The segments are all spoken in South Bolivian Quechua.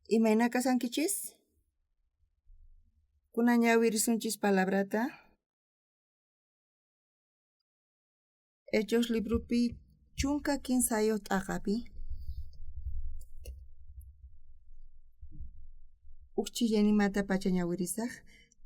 Imayna kasankichis? Kunan ñawirisunchis palabrata. Hechos libropi 13 t'aqapi. Uj chillanimata pacha ñawirisaj.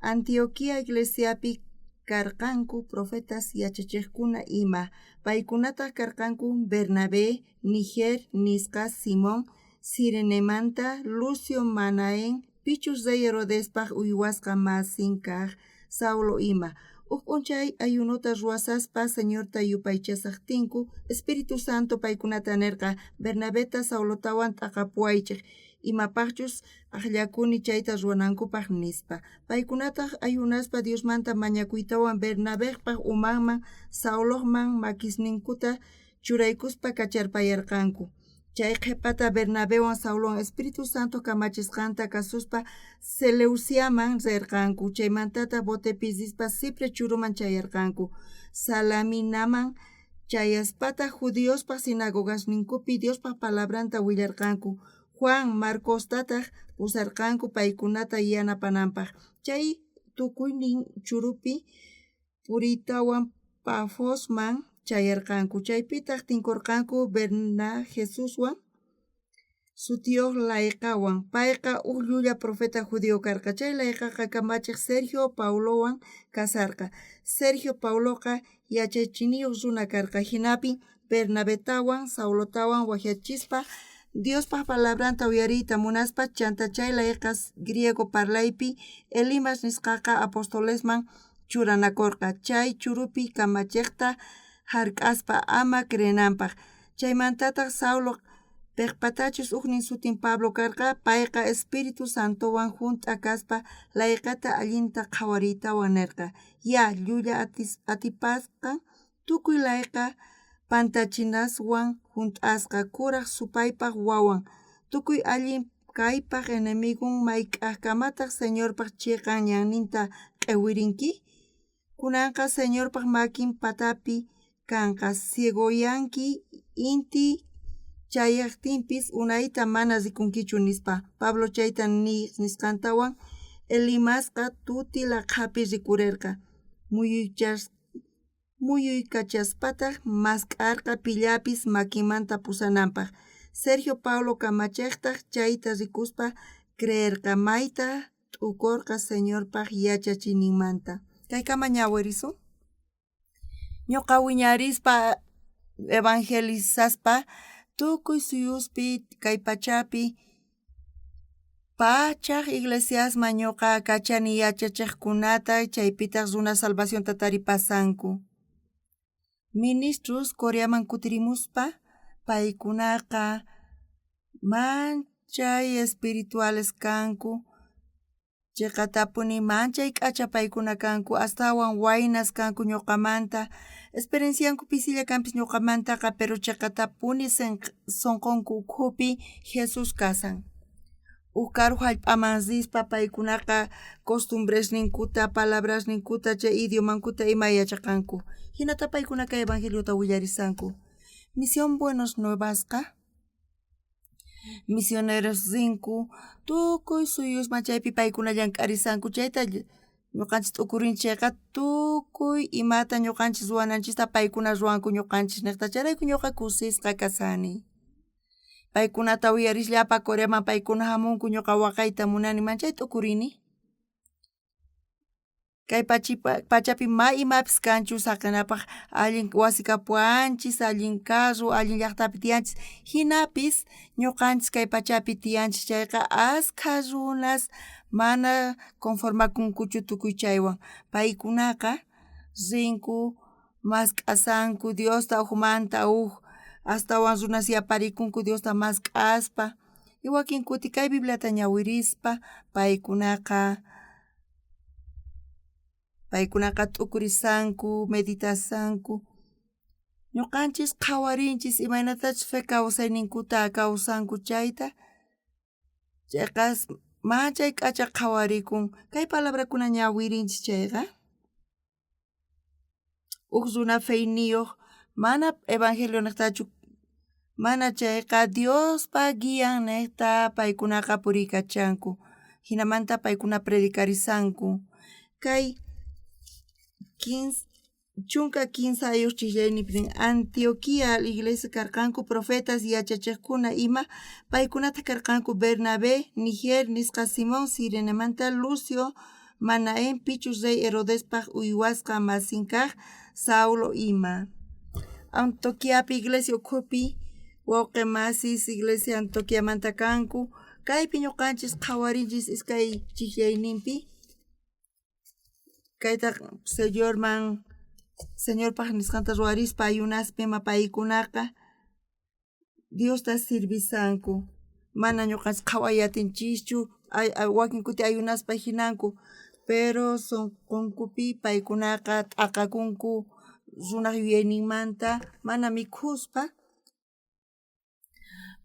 Antioquía iglesiapi karqanku profetas yachachejkuna ima. Paykunataj karqanku Bernabé, Niger nisqa Simón, Cirenemanta, Lucio Manaén, pichus rey Herodespaj uywasqa masin kaj Saulo ima. Uj p'unchay ayunota ruwasaspa Señorta yupaychasajtinku, Espíritu Santo paykunata nerqa, Bernabeta Saulotawan t'aqapuwaychej, imapajchus ajllakuni chayta ruwanankupaj, nispa. Paykunataj ayunaspa Diosmanta mañakuytawan Bernabejpaj umanman Saulojman makisninkuta churaykuspa kacharpayarqanku. Chay qhepata Bernabewan Saulowan Espíritu Santo kamachisqanta kasuspa Seleuciaman rerqanku. Chaymantataj botepi rispa Chipre churuman chayarqanku. Salaminaman chayaspataj judiospaj sinagogasninkupi Diospaj palabranta willarqanku. Juan Marcostataj pusarqanku paykunata yanapananpaj. Chay tukuynin churupi puriytawan Pafosman chayarqanku. Chaypitaj tinkorqanku Berna Jesuswan sutiyoj layqawan. Payqa uj llulla profeta judío karqa. Chay layqaqa kamachej Sergio Paulowan kasarqa. Sergio Pauloqa yachachiniyoj runa karqa. Jinapi Bernabetawan Saulotawan wajyachispa Diospaj palabranta uyariyta munaspa, chanta chay layqas griego parlaypi Elimas nisqaqa apostolesman churanakorqa. Chay churupi kamachejta jark'aspa ama creenanpaj. Chaymantataj Saulo, pejpatachus ujnin sutin Pablo karqa, payqa Espíritu Santowan junt'a kaspa layqata allinta qhawariytawan nerqa, Ya, llulla atipasqa tukuy layqa pantachinaswan junt'asqa kuraj supaypaj wawan, tukuy allin kaypaj enemigon, mayk'ajkamataj Señorpaj cheqan ñanninta q'ewirinki? Kunanqa Señorpaj makin patapi kanqa, ciegoyanki inti chayajtinpis unayta mana rikunkichu, nispa. Pablo chayta nisqantawan Elimasqa tuti laqhapi rikurerqa. Muyuykachaspataj mask'arqa pillapis makinmanta pusananpaj. Sergio Paulo kamachejtaj chayta rikuspa creerqa, mayta t'ukorqa Señorpaj yachachiyninmanta. Kaykama ñawirisun. Ñuqa wiñarispa evangelizaspa tukuy suyuspi kay pachapi pachaj iglesiasman ñuqa kachani yachachejkunata, chaypitaj runa salvacionta taripasanku. Ministros Coreaman kutirimuspa paykunaqa manchay espirituales kanku, cheqatapuni manchay k'acha paykuna kanku, astawan waynas kanku ñuqamanta, experiencianku pisilla kanpis ñuqamantaqa, pero cheqatapuni sonqonku ukhupi Jesús kasan. Uj karu jallp'aman rispa paykunaqa costumbresninkuta, palabrasninkuta, chay idiomankuta ima yachaqanku. Jinata paykunaqa evangeliota willarisanku. Misión Buenos Nuevasqa misioneros rinku tukuy suyusman chaypi paykuna llank'arisanku chayta ñuqanchis t'ukurinchik chayqa tukuy imata ñuqanchis ruwananchista paykuna ruwanku ñuqanchis niqta, chayrayku ñuqa kusisqa kasani. Paykunata uyarisllapa Coreaman paykuna jamunku ñuqa waqayta munani manchay t'ukurini. Kay pachapi ma imapis kanchu saqenapaj allin wasi kapuwanchis, allin carro, allin llajtapi tiyanchis, jinapis ñuqanchis kay pachapi tiyanchis chayqa askha runas mana conformakunkuchu tukuy chaywan, paykunaqa rinku mask'asanku Diosta ujmanta uj, astawan runas yaparikunku Diosta mask'aspa, y wakin kuti kay Bibliata ñawirispa paykunaqa t'ukurisanku, meditasanku. Ñuqanchis qhawarinchis imaynatachus fe kawsayninkuta kawsanku chayta, chayqa manchay k'acha qhawarikun. Kay palabrakuna ñawirinchis chayqa, uj runa feyniyoj mana evangelio niqtachu Mana chayqa Diospa guian nejta paykunaqa puriykachanku. Jinamanta paykuna predicarisanku. Kay 13 chijllayninpi Antioquía iglesia karqanku profetas yachachejkuna ima paykunata karqanku Bernabé, Niger nisqa Simón Cirenemanta Lucio, Manaén pichus rey Herodespaj uywasqa masin kaj Saulo ima. Antioquiapi iglesia ukhupi wawqe masis iglesia Antioquiamanta kanku kaypi ñuqanchis qhawarinchis iskay chijllayninpi kayta Señorman Señorpaj nisqanta ruwarispa ayunaspa ima paykunaqa Diosta sirvisanku mana ñuqanchis qhaway atinchischu wakin kuti ayunaspa jinanku pero sunqunkupi paykunaqa t'aqakunku runaj yuyayninmanta mana mikhuspa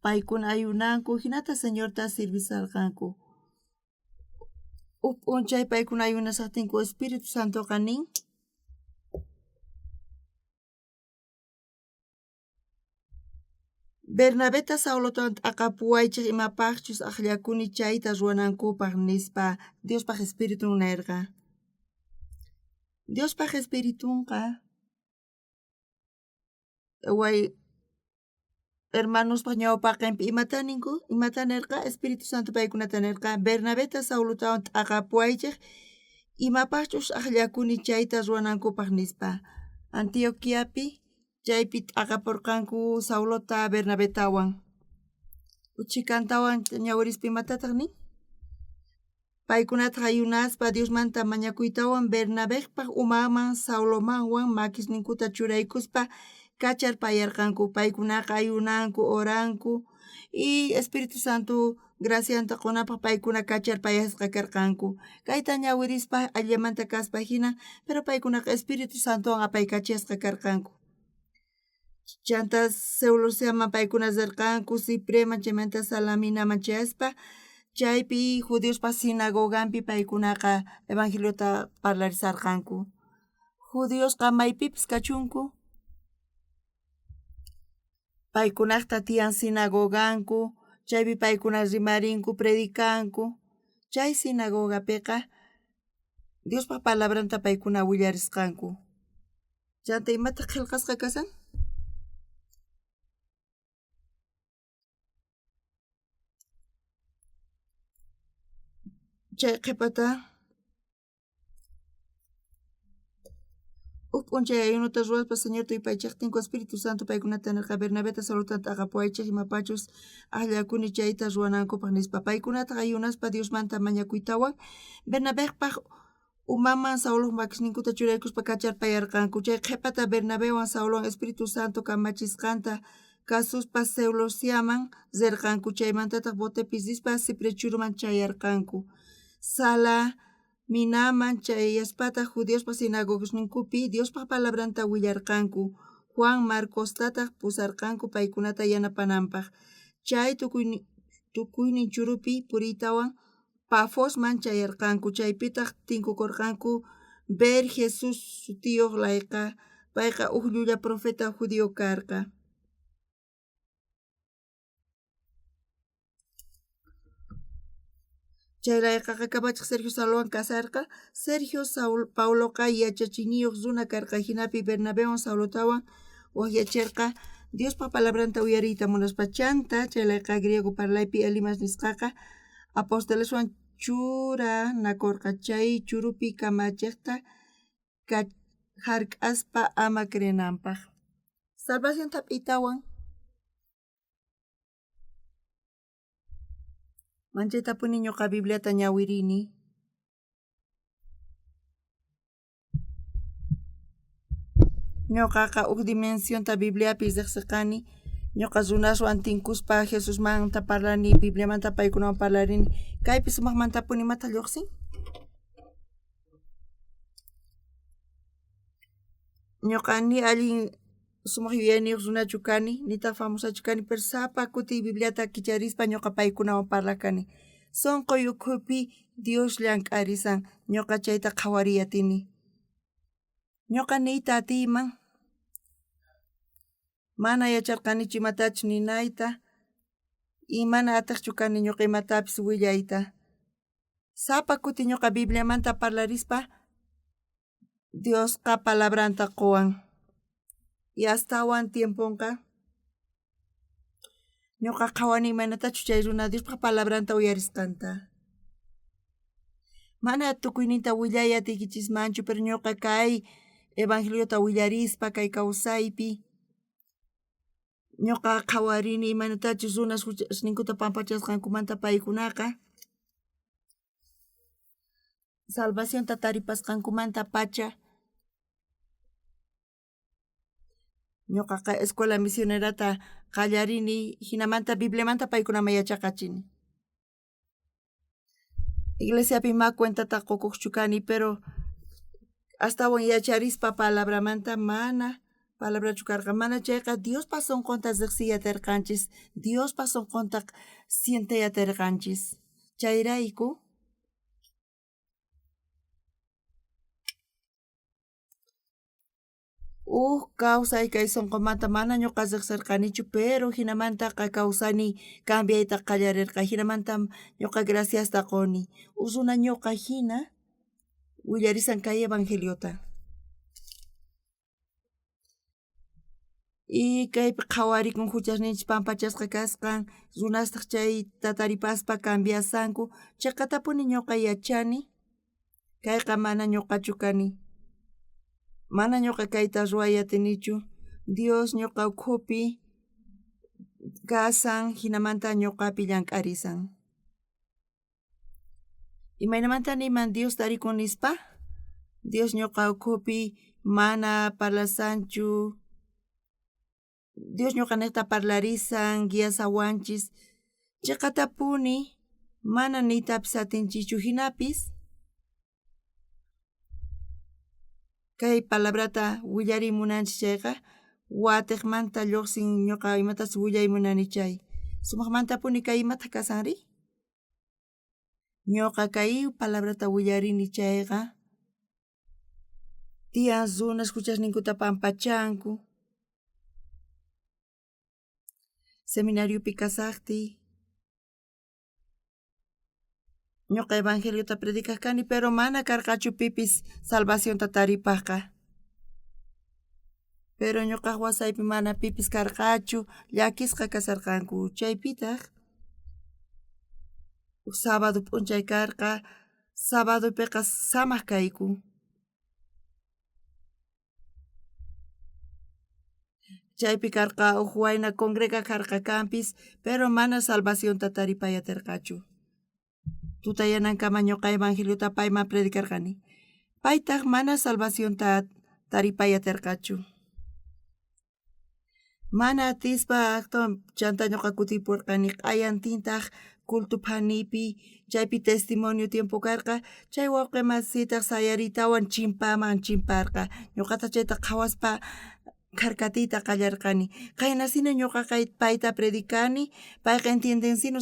paykuna ayunanku jinata Señorta sirvisarqanku. Uj p'unchay paykuna ayunashajtinku Espíritu Santoqa nin Bernabeta Saulotawan t'aqapuwaychej imapajchus ajllakuni chayta ruwanankupaj nispa Diospaj Espiritun nerqa. Diospaj Espiritunqa way hermanospaj ñawpaqenpi imata ninku imata nerqa Espíritu Santo paykunata nerqa Bernabeta Saulotawan t'aqapuwaychej imapajchus ajllakuni chayta ruwanankupaj nispa. Antioquiapi chaypi t'aqaporqanku Saulota Bernabetawan. Uchhikantawan ñawirispa imatataj nin? Paykunataj ayunaspa Diosmanta mañakuytawan Bernabejpaj umanman Saulomanwan makisninkuta churaykuspa kacharpayarqanku. Paykunaqa ayunanku, oranku y Espíritu Santo gracianta qonapaj paykuna kacharpayasqa karqanku. Kayta ñawirispa allamanta kaspa jina, pero paykunaqa Espíritu Santowan apaykachasqa karqanku. Chanta Seleuciaman paykuna rirqanku, Cipreman chaymanta Salaminaman chayaspa chaypi judiospa sinagoganpi paykunaqa evangeliota parlarisarqanku. Judiosqa maypipis kachunku paykunajta tiyan sinagoganku, chaypi paykuna rimarinku, predicanku. Chay sinagogapiqa Diospa palabranta paykuna willarisqanku. Chanta imataq qillqasqa kashan? Chay qhipata uj p'unchay ayunota ruwaspa Señorta yupaychajtinku Espíritu Santo paykunata nerqa Bernabeta Saulota t'aqapuwaychej imapachus ajllakuni chayta ruwanankupaj nispa. Paykunataj ayunaspa Diosmanta mañakuytawan Bernabejpaj umaman Sauloj makisninkuta churaykuspa kacharpayarqanku. Chay qhipata Bernabewan Saulowan Espíritu Santo kamachisqanta kasuspa Seleuciaman rirqanku. Chaymantataj botepi rispa Chipre churuman chayarqanku. Salaminaman chayaspataj judiospa sinagogasninkupi Diospa palabranta willarqanku. Juan Marcostataj pusarqanku paykunata yanapananpaj. Chay tukuynin churupi puriytawan Pafosman chayarqanku. Chaypitaj tinkukorqanku Bar Jesús sutiyoj layqa, payqa uj llulla profeta judío karqa. Chay layqaqa kamachej Sergio Saulowan casarqa. Sergio Pauloqa yachachiyniyoj runa karqa, jinapi Bernabewan Saulotawan wajyacherqa Diospa palabranta uyariyta munaspa. Chanta chay layqa griego parlaypi Elimas nisqaqa apostoleswan churanakorqa chay churupi kamachejta jark'aspa ama creenanpaj. Salvacionta p'itawan manchaytapuni ñuqa Bibliata ñawirini. Ñuqaqa uj dimensionta Bibliapi rejseqani. Ñuqa runaswan tinkuspa Jesusmanta parlani, Bibliamanta paykunawan parlarini. Kaypi sumajmantapuni imata lluqsin? Ñuqa ni allin sumaj yuyayniyuq runachu kani, nitaq famosachu kani, pero sapa kuti Bibliata kicharispa ñuqa paykunawan parlaj kani. Sunquy ukhupi Dios llank'arisan, ñuqa chayta qhawariy atini. Ñuqa niyta atiyman. Mana yacharqanichu imatachus ninayta y mana atejchu kani ñoqa imatapis willayta. Sapa kuti ñoqa Bibliamanta parlarispa Diosqa palabranta qowan. Y astawan tiemponqa ñoqa qhawani imaynatachus chay runa Diospa palabranta uyarisqanta. Mana tukuyninta willay atiykichismanchu, pero ñoqa kay evangeliota willarispa kay kawsaypi ñoqa qhawarini imaynatachus runas huchasninkuta pampachasqankumanta paykunaqa salvacionta taripasqankumanta pacha ñoqaqa escuela misionerata qallarini jinamanta Bibliamanta paykunaman yachaqachini. Iglesiapi ma cuentata qokuqchu kani, pero astawan yacharispa palabramanta mana palabrachu karqa, mana chayqa Diospa sonqonta riqsiy aterqanchis, Diospa sonqonta sientey aterqanchis. Chayrayku Uj kawsay kay sonqomanta mana ñoqa riqsirqanichu, pero jinamantaqa kawsani cambiayta qallarerqa, jinamanta ñoqa graciasta qoni. Uj runa ñoqa jina willarisan kay evangeliota. Y kaypi qhawarikun juchasninchis pampachasqa kasqan, runastaj chayta taripaspa cambiasanku, cheqatapuni ñoqa yachani. Kayqa mana ñoqachu kani. Mana ñoqa kayta ruway atinichu. Dios ñoqa ukhupi kasan, jinamanta ñoqapi llank'arisan. Imaynamanta niyman Dios tarikun nispa? Dios ñoqa ukhupi mana parlasanchu. Dios ñoqanejta parlarisan, guiasawanchis. Cheqatapuni mana niytapis atinchischu jinapis kay palabrata willariy munanchis chayqa watejmanta llojsin ñoqa imatachus willay munani chay. Sumajmantapuni kay imataq kasanri? Ñoqa kay palabrata willarini chayqa tiyan runas juchasninkuta pampachanku. Seminariopi kasajtiy ñoqa evangeliota predicaj kani, pero mana karqachu pipis salvacionta taripajqa. Pero ñoqaj wasaypi mana pipis karqachu, llakisqa kasarqanku. Chaypitaj uj sábado p'unchay karqa, sabadopiqa samaj kayku. Chaypi karqa uj wayna congrega karqa kanpis, pero mana salvacionta taripay aterqachu. Tutayanankama ñoqa evangeliota payman predicarqani. Paytaj mana salvacionta taripay aterqachu. Mana atispa chanta ñoqa kutipurqani q'ayantintaj culto phanipi chaypi testimonio tiempo karqa chay wawqi masitaq sayariytawan chimpaman chimparqa ñoqataq chayta qhawaspa kharkatiyta qallarqani qaynasina ñoqaqa payta predicani payqa entiendensino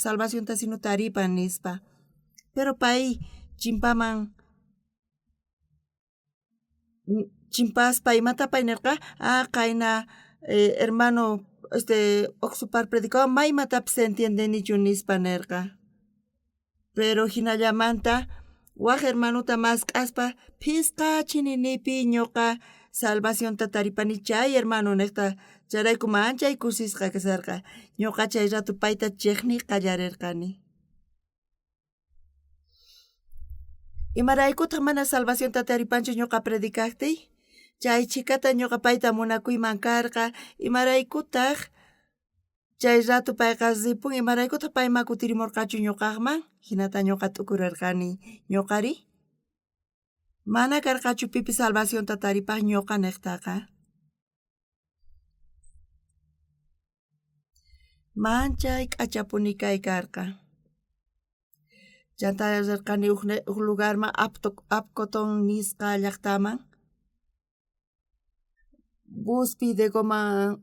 salvacionta sino taripan nispa pero pay chimpaman chimpaspa imata pay nerqa ah qayna hermano este Oxupar predicawan ma imatapis entiendenichu nispa nerqa pero jinallamanta waj hermanota mask'aspa phisqa chininipi ñoqa salvacionta taripani chay hermano nejta chayrayku manchay kusisqa kasharqa ñoqa chay rato payta chejniy qallarerqani. Imaraykutaq mana salvacionta taripanchu ñoqa predicajtiy? Chay chhikata ñoqa payta munakuyman karqa. Imaraykutaq chay rato payqa ripun? Imaraykutaq pay ma kutirimorqachu ñoqajman? Jinata ñoqa t'ukurarqani. Ñoqari? Mana karqachu pipis salvacionta taripaj ñoqa nejtaqa. Manchay k'achapuni kay karqa. Chantá rerqani uj lugarman Apcoton nisqa llajtaman. Buspi Degoman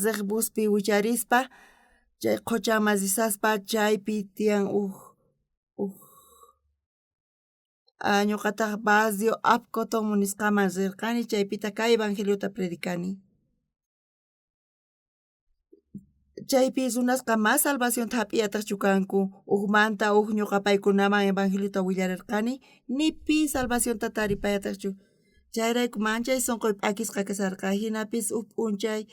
rej buspi wicharispa chay qhochaman risaspa chaypi tiyan uj ñoqataj barrio Apcoton nisqaman rerqani chaypitaj kay evangeliota predicani. Chaypi runasqa ma salvacionta jap'iyatajchu kanku. Ujmanta uj ñoqa paykunaman evangeliota willarerqani, ni pi salvacionta taripayatajchu. Chayrayku manchay sonqoy p'akisqa kasharqa. Jinapis uj p'unchay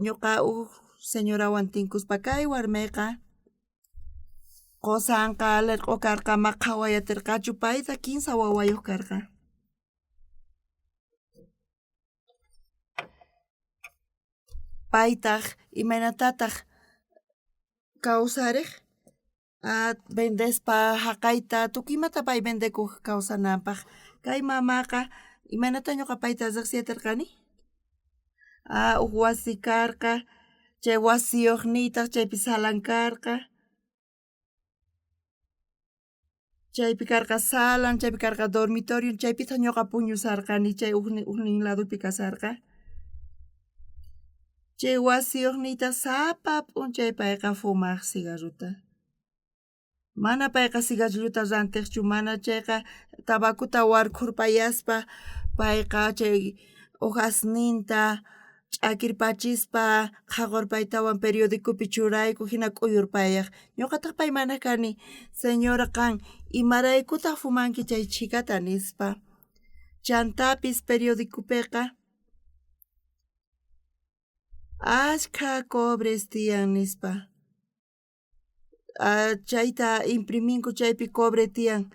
ñoqa uj señorawan tinkuspa kay warmeqa qosanqa lerq'o karqa ma qhawayaterqachu payta kinsa wawayoj karqa. Paytaj imaynatataj kawsarej vendespa jaqayta tukuy imata pay vendekoj kawsananpaj. Kay mamaqa imaynata ñoqa payta rejsiyaterqani? Uj wasi karqa, chay wasiyojniytaj chaypi salan karqa. Chaypi karqa salan, chaypi karqa dormitorio, chaypitaj ñoqa puñusarqani chay ujnin ladopi kasarqa. Chay wasiyojniytaj sapa p'unchay payqa fumaj cigarrota. Mana payqa cigarrillota rantejchu, mana chayqa tabacuta warkhurpayaspa payqa chay hojasninta ch'akirpachispa qhaqorpaytawan periodicopi churayku jina k'uyurpayaj. Ñoqataj pay mana kani, señora qan imaraykutaj fumanki chay chhikata nispa. Chantapis periodicopeqa ashkha cobres tiyan nispa. Chayta impriminku chaypi cobre tiyan.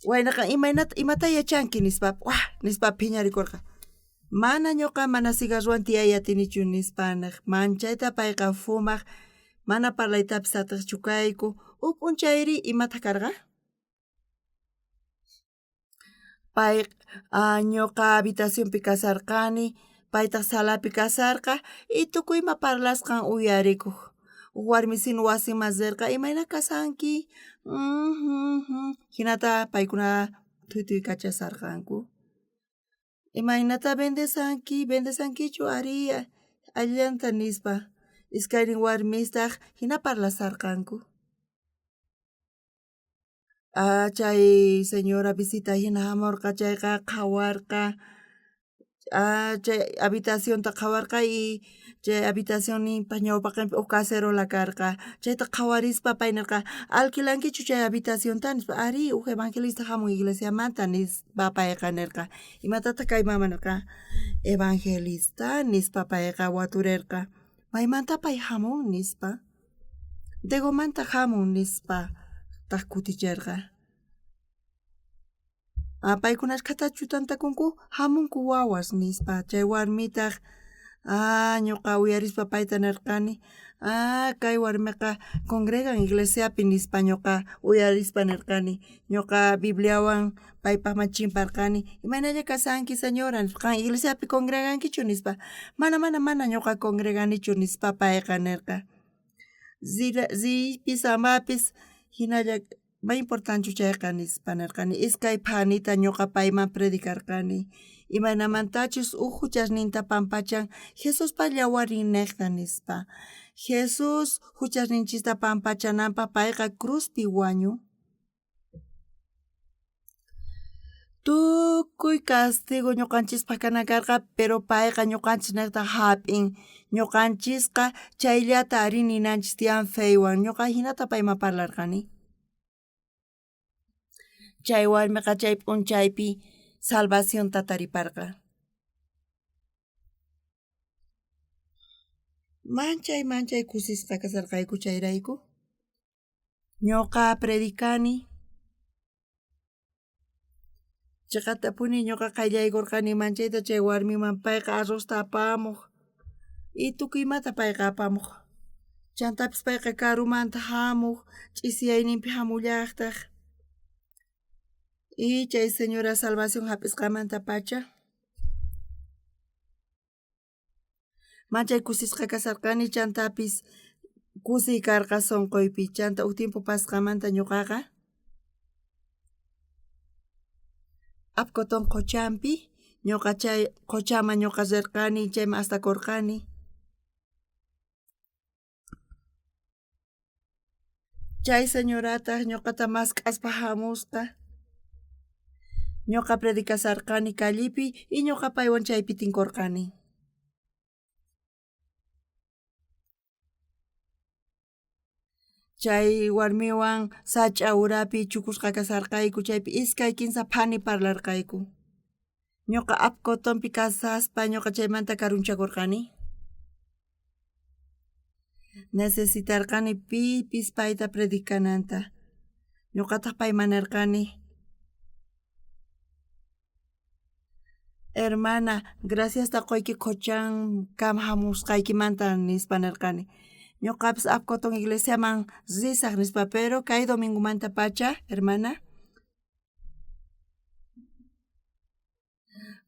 Waynaqa imaynata imata yachanki nispa wah nispa phiñarikorqa. Mana ñoqa mana cigarrowan tiyay atinichu nispa nej. Manchayta payqa fumaj mana parlaytapis atejchu kayku. Uj p'unchayri imataj karqa? Pay ñoqa habitacionpi kasarqani, paytaj salapi kasarqa y tukuy ima parlasqan uyarikoj. Uj warmisinu wasinman rerqa imayna kasanki jinata paykuna thuytuykachasarqanku. Imaynata vendesanki, vendesankichu arí allillanta nispa. Iskaynin warmistaj jina parlasarqanku. Chay señora visita jina jamorqa chayqa qhawarqa chay habitacionta qhawarqa y chay habitacionninpa ñawpaqenpi uj cacerola karqa. Chayta qhawarispa pay nerqa alquilankichu chay habitacionta nispa. Arí uj evangelista jamun iglesiamanta nispa payqa nerqa. Imatataj kay mama nerqa evangelista nispa payqa waturerqa. Maymanta pay jamun nispa. Degomanta jamun nispa taj kuticherqa. Paykuna ashkhatachu tantakunku jamunku wawas nispa. Chay warmitaj ñoqa uyarispa payta nerqani kay warmeqa congregan iglesiapi nispa ñoqa uyarispa nerqani. Ñoqa Bibliawan paypajman chimparqani imaynalla kasanki señora nispa qan iglesiapi congregankichu nispa. Mana mana mana ñoqa congreganichu nispa payqa nerqa. Riypis amapis jinalla ma importanchu chayqa nispa nerqani. Iskay phanita ñoqa payman predicarqani. Imaynamantachus uj juchasninta pampachan Jesuspa yawarninnejta nispa. Jesús juchasninchista pampachananpaj payqa cruzpi wañun. Tukuy castigo ñoqanchispaj kanan karqa, pero payqa ñoqanchis nejta jap'in. Ñoqanchisqa chayllata arí ninanchis tiyan feywan. Ñoqa jinata payman parlarqani. Chay warmeqa chay p'unchaypi salvacionta tariparqa. Manchay manchay kusisqa kasharqayku chayrayku. Ñoqa predicani. Cheqatapuni ñoqa qayllaykorqani manchayta chay warmiman payqa arrozta apamoj y tukuy imata payqa apamoj. Chantapis payqa karumanta jamoj, ch'isiyayninpi jamullajtaj. Y chay señora salvación jap'isqamantapacha manchay kusisqa kasharqani chantapis kusiy karqa sonqoypi. Chanta uj tiempo pasqamanta ñoqaqa Apcotón qochampi ñoqa chay qochaman ñoqa rerqani chayman astakorqani. Chay señorataj ñoqata mask'aspa jamusqa. Ñoqa predicasharqani callepi y ñoqa paywan chaypi tinkorqani. Chay warmiwan sach'a urapi chukusqa kasarqayku, chaypi iskay kinsa phani parlarqayku. Ñuqa Apcotonpi kasaspa ñuqa chaymanta karunchakurqani. Necesitarqani pipis payta predicananta. Ñuqataq payman nerqani, Hermana, graciasta qoyki qochankama hamusqaykimanta nispa nerqani. Ñuqapis Apcoton iglesiaman risaq nispa, pero kay domingomantapacha, hermana,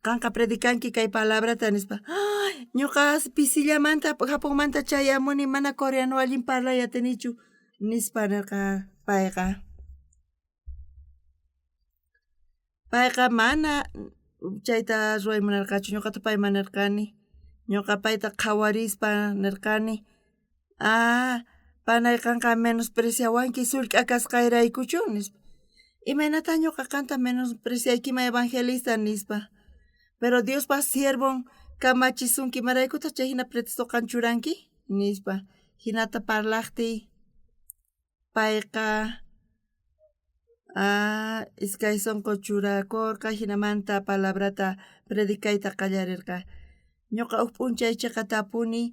qanqa predicanki kay palabrata nispa. Ay, ñuqa pisillamanta Japonmanta chayamuni mana coreano allin parlay atinichu nispa nerqa payqa. Payqa mana chayta ruway munarqachu, ñuqata payman nerqani, ñuqa payta qhawarispa nerqani, ah, panay qanqa menospreciawanki sullk'a kasqayraykuchu nispa. Imaynatá ñuqa qanta menospreciaykiman evangelista nispa. Pero Diospa siervon kamachisunki, imaraykutaq chay jina pretexto qan churanki nispa. Jinata parlajtiy payqa iskay sonqo churakorqa, jinamanta palabrata predicayta qallarerqa. Ñuqa uj p'unchay cheqatapuni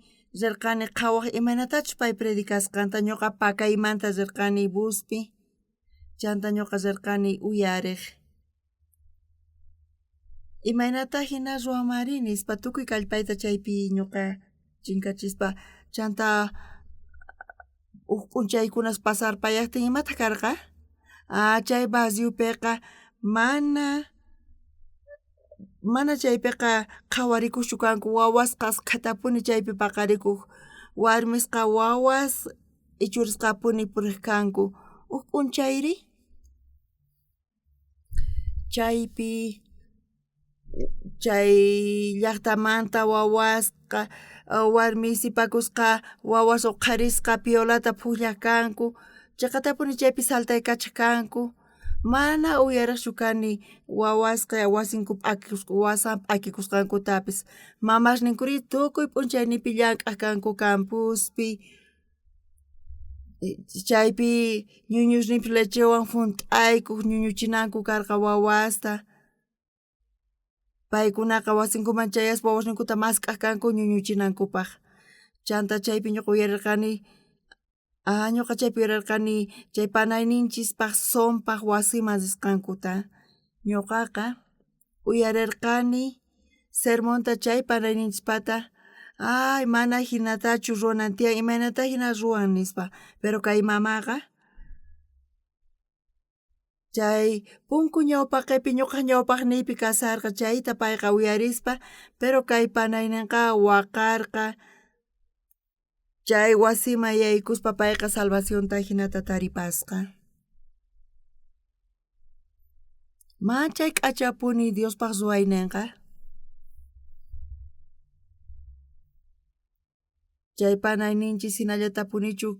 rerqani qhawaj imaynatachus pay predicasqanta, ñuqa pakaymanta rerqani buspi, chanta ñuqa rerqani uyarej. Imaynata jina ruwanmari nispa tukuy kallpayta chaypi ñuqa chinkachispa, chanta uj p'unchaykunas pasarpayajtin imataq karqa? Ah, chay barriopiqa mana chaypiqa qhawarikuqchu kanku, wawasqa asqhatapuni chaypi paqarikuq, warmisqa wawas ichurisqapuni puriq kanku. Uj p'unchayri chaypi chay llajtamanta wawasqa warmi sipakusqa wawas uqharisqa piolata phujllaj kanku, cheqatapuni chaypi saltaykachaj kanku. Mana uyarejchu kani wawasqa wasinku wasan p'akikusqankutapis. Mamasninkurí tukuy p'unchayninpi llank'aj kanku campuspi, chaypi ñuñusninpis lechewan junt'aykoj ñuñuchinanku karqa wawasta. Paykunaqa wasinkuman chayaspa wawasninkuta mask'aj kanku ñuñuchinankupaj. Chanta chaypi ñuqa uyarerqani, ñuqa chaypi uyarerqani chay panayninchispaj Sonpaj wasiman risqankuta. Ñuqaqa uyarerqani sermonta chay panayninchispata, ay mana jinatachu ruwanan tiyan, imaynata jina ruwan nispa. Pero kay mamaqa chay punku ñawpaqepi ñuqaj ñawpaqniypi kasarqa, chayta payqa uyarispa, pero kay panayninqa waqarqa. Chay wasiman yaykuspa payqa salvacionta jinata taripasqa. Manchay k'achapuni Diospaj ruwaynenqa. Chay panayninchis jinallatapunichu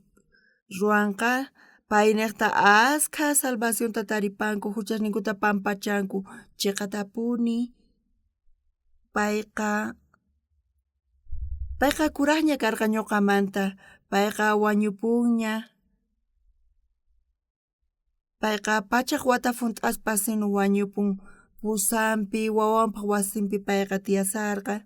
ruwanqa, paynejta askha salvacionta taripanku, juchasninkuta pampachanku, cheqatapuni payqa payqa kurajña karqa ñuqamanta, payqa wañupunña. Payqa pachaj wata junt'aspa sino wañupun, Pusanpi wawanpaj wasinpi payqa tiyasarqa.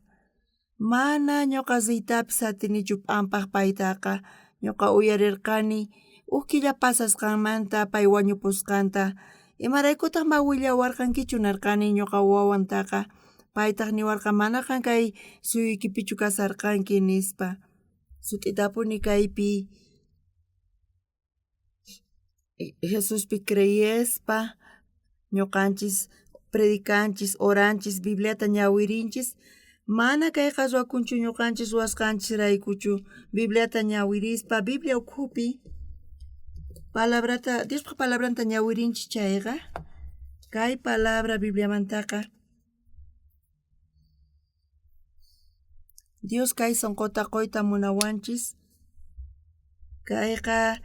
Mana ñuqa riytapis atinichu p'ampaj paytaqa, ñuqa uyarerqani uj killa pasasqanmanta pay wañupusqanta. Imaraykutaq ma willawarqankichu nerqani ñuqa wawantaqa, paytaq niwarqa mana qan kay suyuykipichu kasarqanki nispa. Sut'itapuni kaypi Jesuspi creyespa ñuqanchis predicanchis, oranchis, Bibliata ñawirinchis, mana kayqa ruwakunchu ñuqanchis ruwasqanchisraykuchu. Bibliata ñawirispa, Biblia ukhupi palabrata, Diospaj palabranta ñawirinchis chayqa, kay palabra Bibliamantaqa Dios kay sonqota qoyta munawanchis, kayqa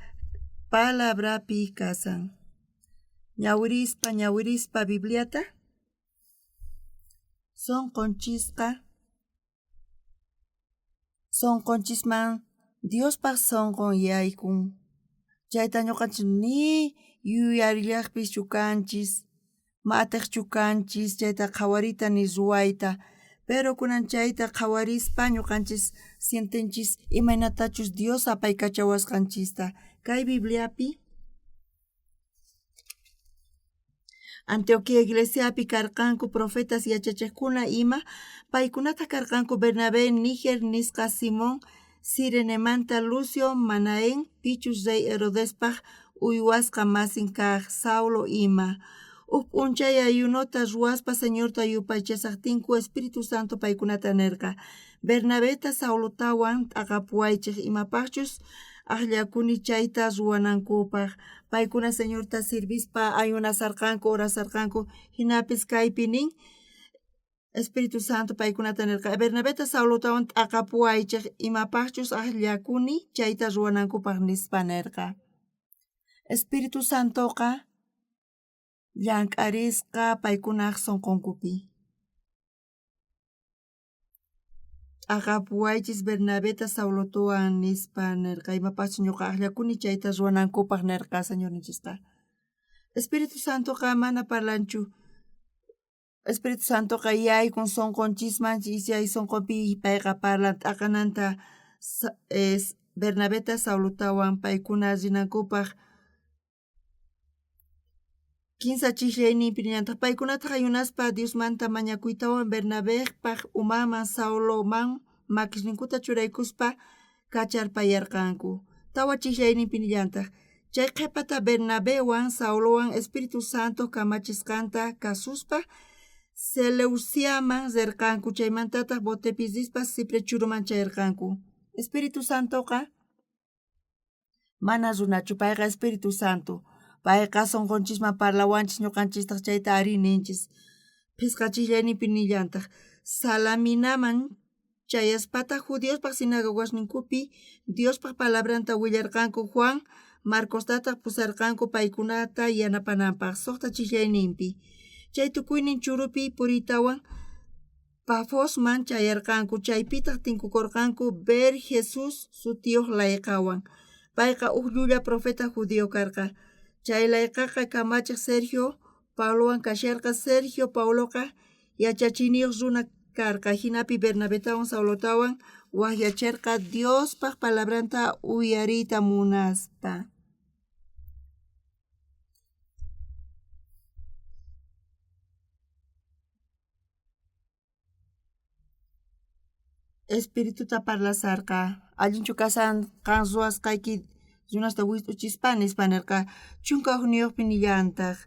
palabrapi kasan. Ñawirispa, ñawirispa Bibliata, sonqonchisqa sonqonchisman Diospaj sonqon yaykun. Chayta ñuqanchis ni yuyarillajpischu kanchis, ma atejchu kanchis chayta qhawariyta ni ruwayta. Pero kunan chayta qhawarispa ñuqanchis sientenchis imaynatachus Dios apaykachawasqanchista. Kay Bibliapi Antioquía iglesiapi karqanku profetas yachachejkuna ima, paykunataj karqanku Bernabé, Níger nisqa Simón, Cirenemanta Lucio, Manaén, pichus rey Herodespaj uywasqa masin kaj Saulo ima. Uj p'unchay ayunota ruwaspa Señorta yupaychashajtinku Espíritu Santo paykunata nerqa, Bernabeta Saulotawan t'aqapuwaychej imapajchus ajllakuni chayta ruwanankupaj. Paykuna Señorta sirvispa ayunasarqanku, orasarqanku, jinapis kaypi nin, Espíritu Santo paykunata nerqa, Bernabeta Saulotawan t'aqapuwaychej imapajchus ajllakuni chayta ruwanankupaj nispa nerqa. Espíritu Santoqa llank'arisqa paykunaj sonqonkupi. T'aqapuwaychis Bernabeta Saulotawan nispa nerqa, imapajchus ñuqa ajllakuni chayta ruwanankupaj nerqa Señorninchisqa. Espíritu Santoqa mana parlanchu. Espíritu Santoqa yaykun sonqonchisman, chay sonqopi payqa parlan t'aqananta Bernabeta Saulotawan paykuna rinankupaj. Kinsa chijllayninpi nillantaq, paykunataj ayunaspa Diosmanta mañakuytawan Bernabejpaj umanman Sauloman makisninkuta churaykuspa kacharpayarqanku. Tawa chijllayninpi nillantaq, chay qhepata Bernabewan Saulowan Espíritu Santo kamachisqanta kasuspa Seleuciaman rerqanku, chaymantataj botepi rispa Chipre churuman chayarqanku. Espíritu Santoqa mana runachu, payqa Espíritu Santo. Payqa sonqonchisman parlawanchis, ñuqanchistaq chayta arí ninchis. Phisqa chijllayninpi nillantaq, Salaminaman chayaspataj judiospaj sinagogasninkupi Diospaj palabranta willarqanku. Juan Marcostataj pusarqanku paykunata yanapananpaj. Sojta chijllayninpi, chay tukuynin churupi puriytawan Pafosman chayarqanku, chaypitaj tinkukorqanku Ber Jesús sutiyoj layqawan. Payqa uj llulla profeta judío karqa. Chay layqaqa kamachej Sergio Paulowan kasharqa. Sergio Pauloqa yachachiyniyoj runa karqa, jinapi Bernabetawan Saulotawan wajyacherqa Diospaj palabranta uyariyta munaspa. Espirituta parlasarqa, allinchu kashan qan ruwasqayki runasta wist'uchispa nispa nerqa. 11niyojpi nillantaj,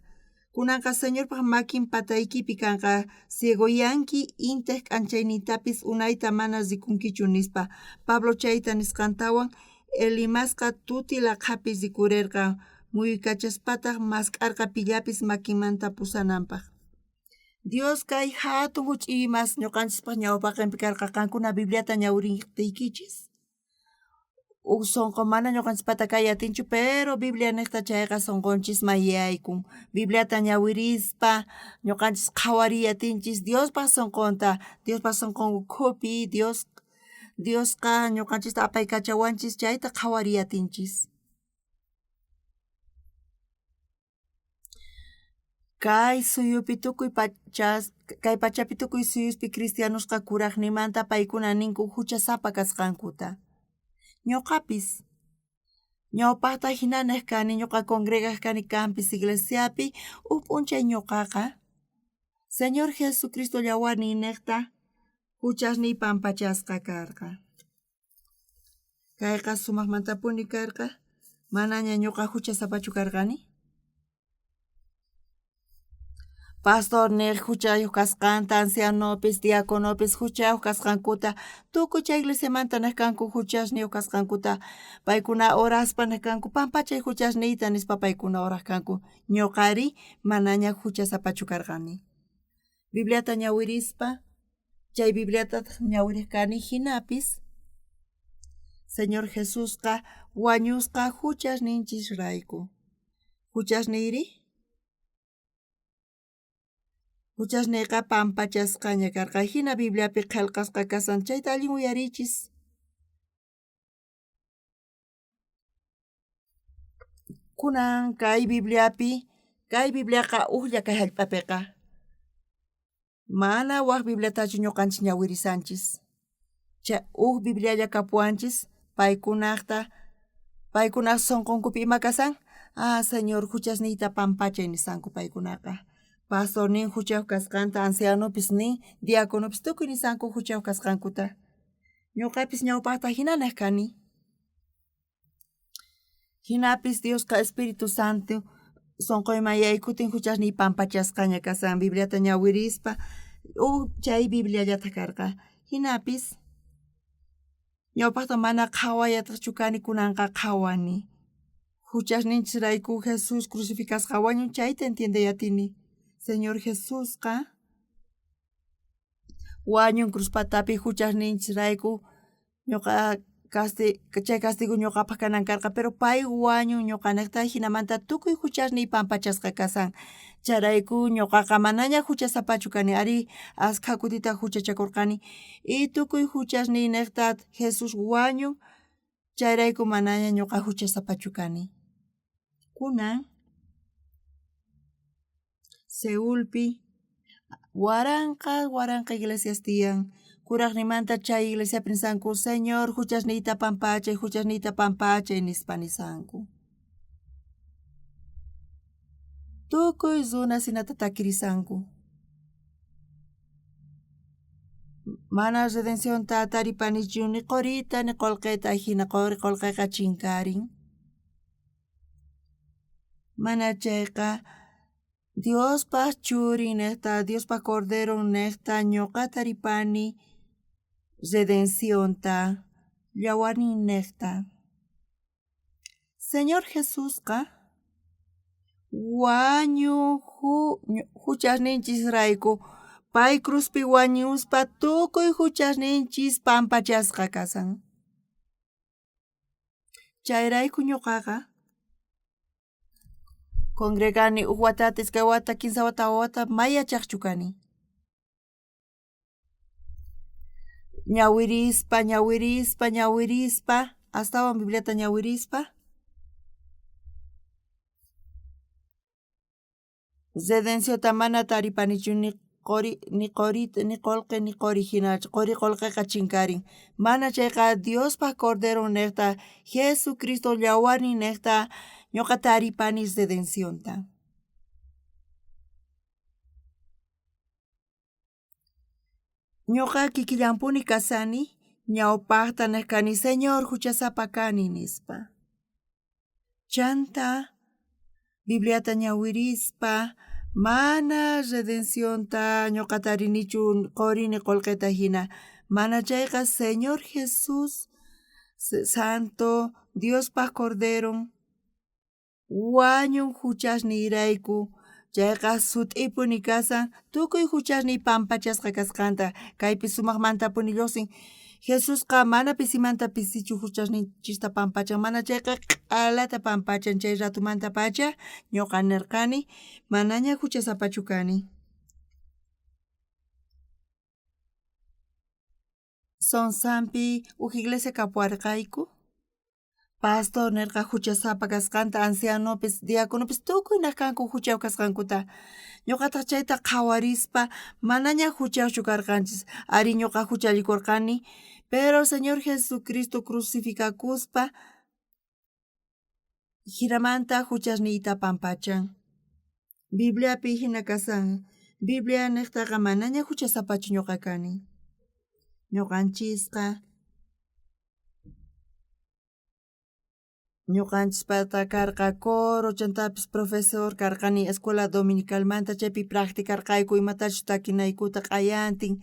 kunanqa Señorpaj makin pataykipi kanqa, ciegoyanki, intej k'anchaynintapis unayta mana rikunkichu nispa. Pablo chayta nisqantawan Elimasqa tuti laqhapi rikurerqa, muyuykachaspataj mask'arqa pillapis makinmanta pusananpaj. Dios kay jatun juch'iy imas ñuqanchispaj ñawpaqenpi karqa, qankuna Bibliata ñawiriytiykichis. Uj sonqo mana ñuqanchispata kay atinchu, pero Biblia nejta chayqa sonqonchisman yaykun. Bibliata ñawirispa ñuqanchis qhawariy atinchis Diospaj sonqonta, Diospaj sonqon ukhupi Dios Diosqa ñuqanchista apaykachawanchis chayta qhawariy atinchis. Kay suyupi tukuy pachas, kay pachapi tukuy suyuspi cristianosqa kurajnimanta paykuna ninku juchasapa kasqankuta. Ñuqapis ñawpajta jina nej kani, ñuqa congregaj kani kanpis iglesiapi, uj p'unchay ñuqaqa Señor Jesucristo llawarnin nejta juchasniy pampachasqa karqa. Kayqa sumajmantapuni karqa, manaña ñuqa juchasapachu karqani. Pastor nej juchayoj kasqanta, ancianopis, diaconopis juchayoj kasqankuta, tukuy chay iglesiamanta nej kanku juchasniyoj kasqankuta, paykuna oraspa nej kanku pampachay juchasniyta nispa paykuna oraj kanku. Ñuqari manaña juchasapachu karqani. Bibliata ñawirispa, chay Bibliatataj ñawirej kani jinapis Señor Jesusqa wañusqa juchasninchisrayku. Juchasniyri? Juchasniyqa pampachasqaña karqa, jina Bibliapi qhelqasqa kashan, chayta allin uyariychis. Kunan kay Bibliapi, kay Bibliaqa ujlla kay jallp'apiqa. Mana waj Bibliatachu ñuqanchis ñawirisanchis. Chay uj Biblialla kapuwanchis paykunajta paykunaj sonqonkupi ima kasan? Ah, Señor juchasniyta pampachay nisanku paykunaqa. Pastor nin juchayoj kasqanta, ancianopis nin, diaconopis tukuy nisanku juchayoj kasqankuta. Ñuqapis ñawpajta jina nej kani. Jinapis Diosqa Espíritu Santo sonqoyman yaykutin juchasniy pampachasqaña kasan Bibliata ñawirispa uj chay Bibliallataj karqa. Jinapis ñawpajta mana qhawayataqchu kani kunanqa qhawani. Juchasninchisrayku Jesús crucificasqa wañun chayta entiendey atini. Señor Jesusqa wañun cruz patapi juchasninchisrayku ñuqa chay castigo ñuqapaj kanan karqa pero pay wañun ñuqanejta jinamanta tukuy juchasniy pampachasqa kasan chayrayku ñuqaqa manaña juchasapachu kani arí askha kutita juchachakorqani y tukuy juchasniynejta Jesús wañun chayrayku manaña ñuqa juchasapachu kani. Kunan Seulpi waranqa waranqa iglesias tiyan. Kurajnimanta chay iglesiapi nisanku, Señor juchasniyta pampachay, juchasniyta pampachay nispa nisanku. Tukuy runas jinata takirisanku. Mana redencionta taripanichu ni qorita ni qolqeta jina qori qolqeqa chinkarin. Mana chayqa Diospaj Churin nejta, Diospaj Corderon nejta ñuqa taripani redencionta llawarnin nejta. Señor Jesusqa wañu juchasninchisrayku pay cruzpi wañuspa tukuy juchasninchis pampachasqa kasan. Chayrayku ñuqaqa congregani uj watata, iskay wata, kinsa wata, tawa wata may yachaqchu kani. Ñawirispa, ñawirispa, ñawirispa, astawan Bibliata ñawirispa. Redenciota mana taripanichu ni qori ni qorita ni qolqe ni qori jina qori qolqeqa chinkarin mana chayqa Diospaj Corderon nejta Jesucristo llawarnin nejta ñuqa taripani redencionta. Ñuqa kikillanpuni kasani ñawpajta nej kani Señor juchasapa kani nispa. Chanta Bibliata ñawirispa mana redencionta ñuqa tarinichu qorini qolqeta jina mana chayqa Señor Jesús Santo Diospaj Corderon wañun juchasniyrayku chayqa sut'ipuni kasan tukuy juchasniy pampachasqa kasqanta kaypi sumajmantapuni lluqsin Jesusqa mana pisimanta pisichu juchasninchista pampachan mana chayqa q'alata pampachan chay ratumantapacha ñuqa nirqani manaña juchasapachu kani. Sonsampi uj iglesia kapuwarqayku Pastor nerqa juchasapa kasqanta ancianopis diaconopis tukuy nej kanku juchayoj kasqankuta. Ñuqataq chayta qhawarispa manaña juchayojchu karqanchis. Arí ñuqa juchallikorqani, pero Señor Jesucristo crucificakuspa jinamanta juchasniyta pampachan. Bibliapi jina kasan. Biblia nejtaqa manaña juchasapachu ñuqa kani. Ñuqanchisqa Ñuqanchispata karqa coro chantapis profesor karqani escuela dominicalmanta chaypi practicarqayku imatachus takinaykuta q'ayantin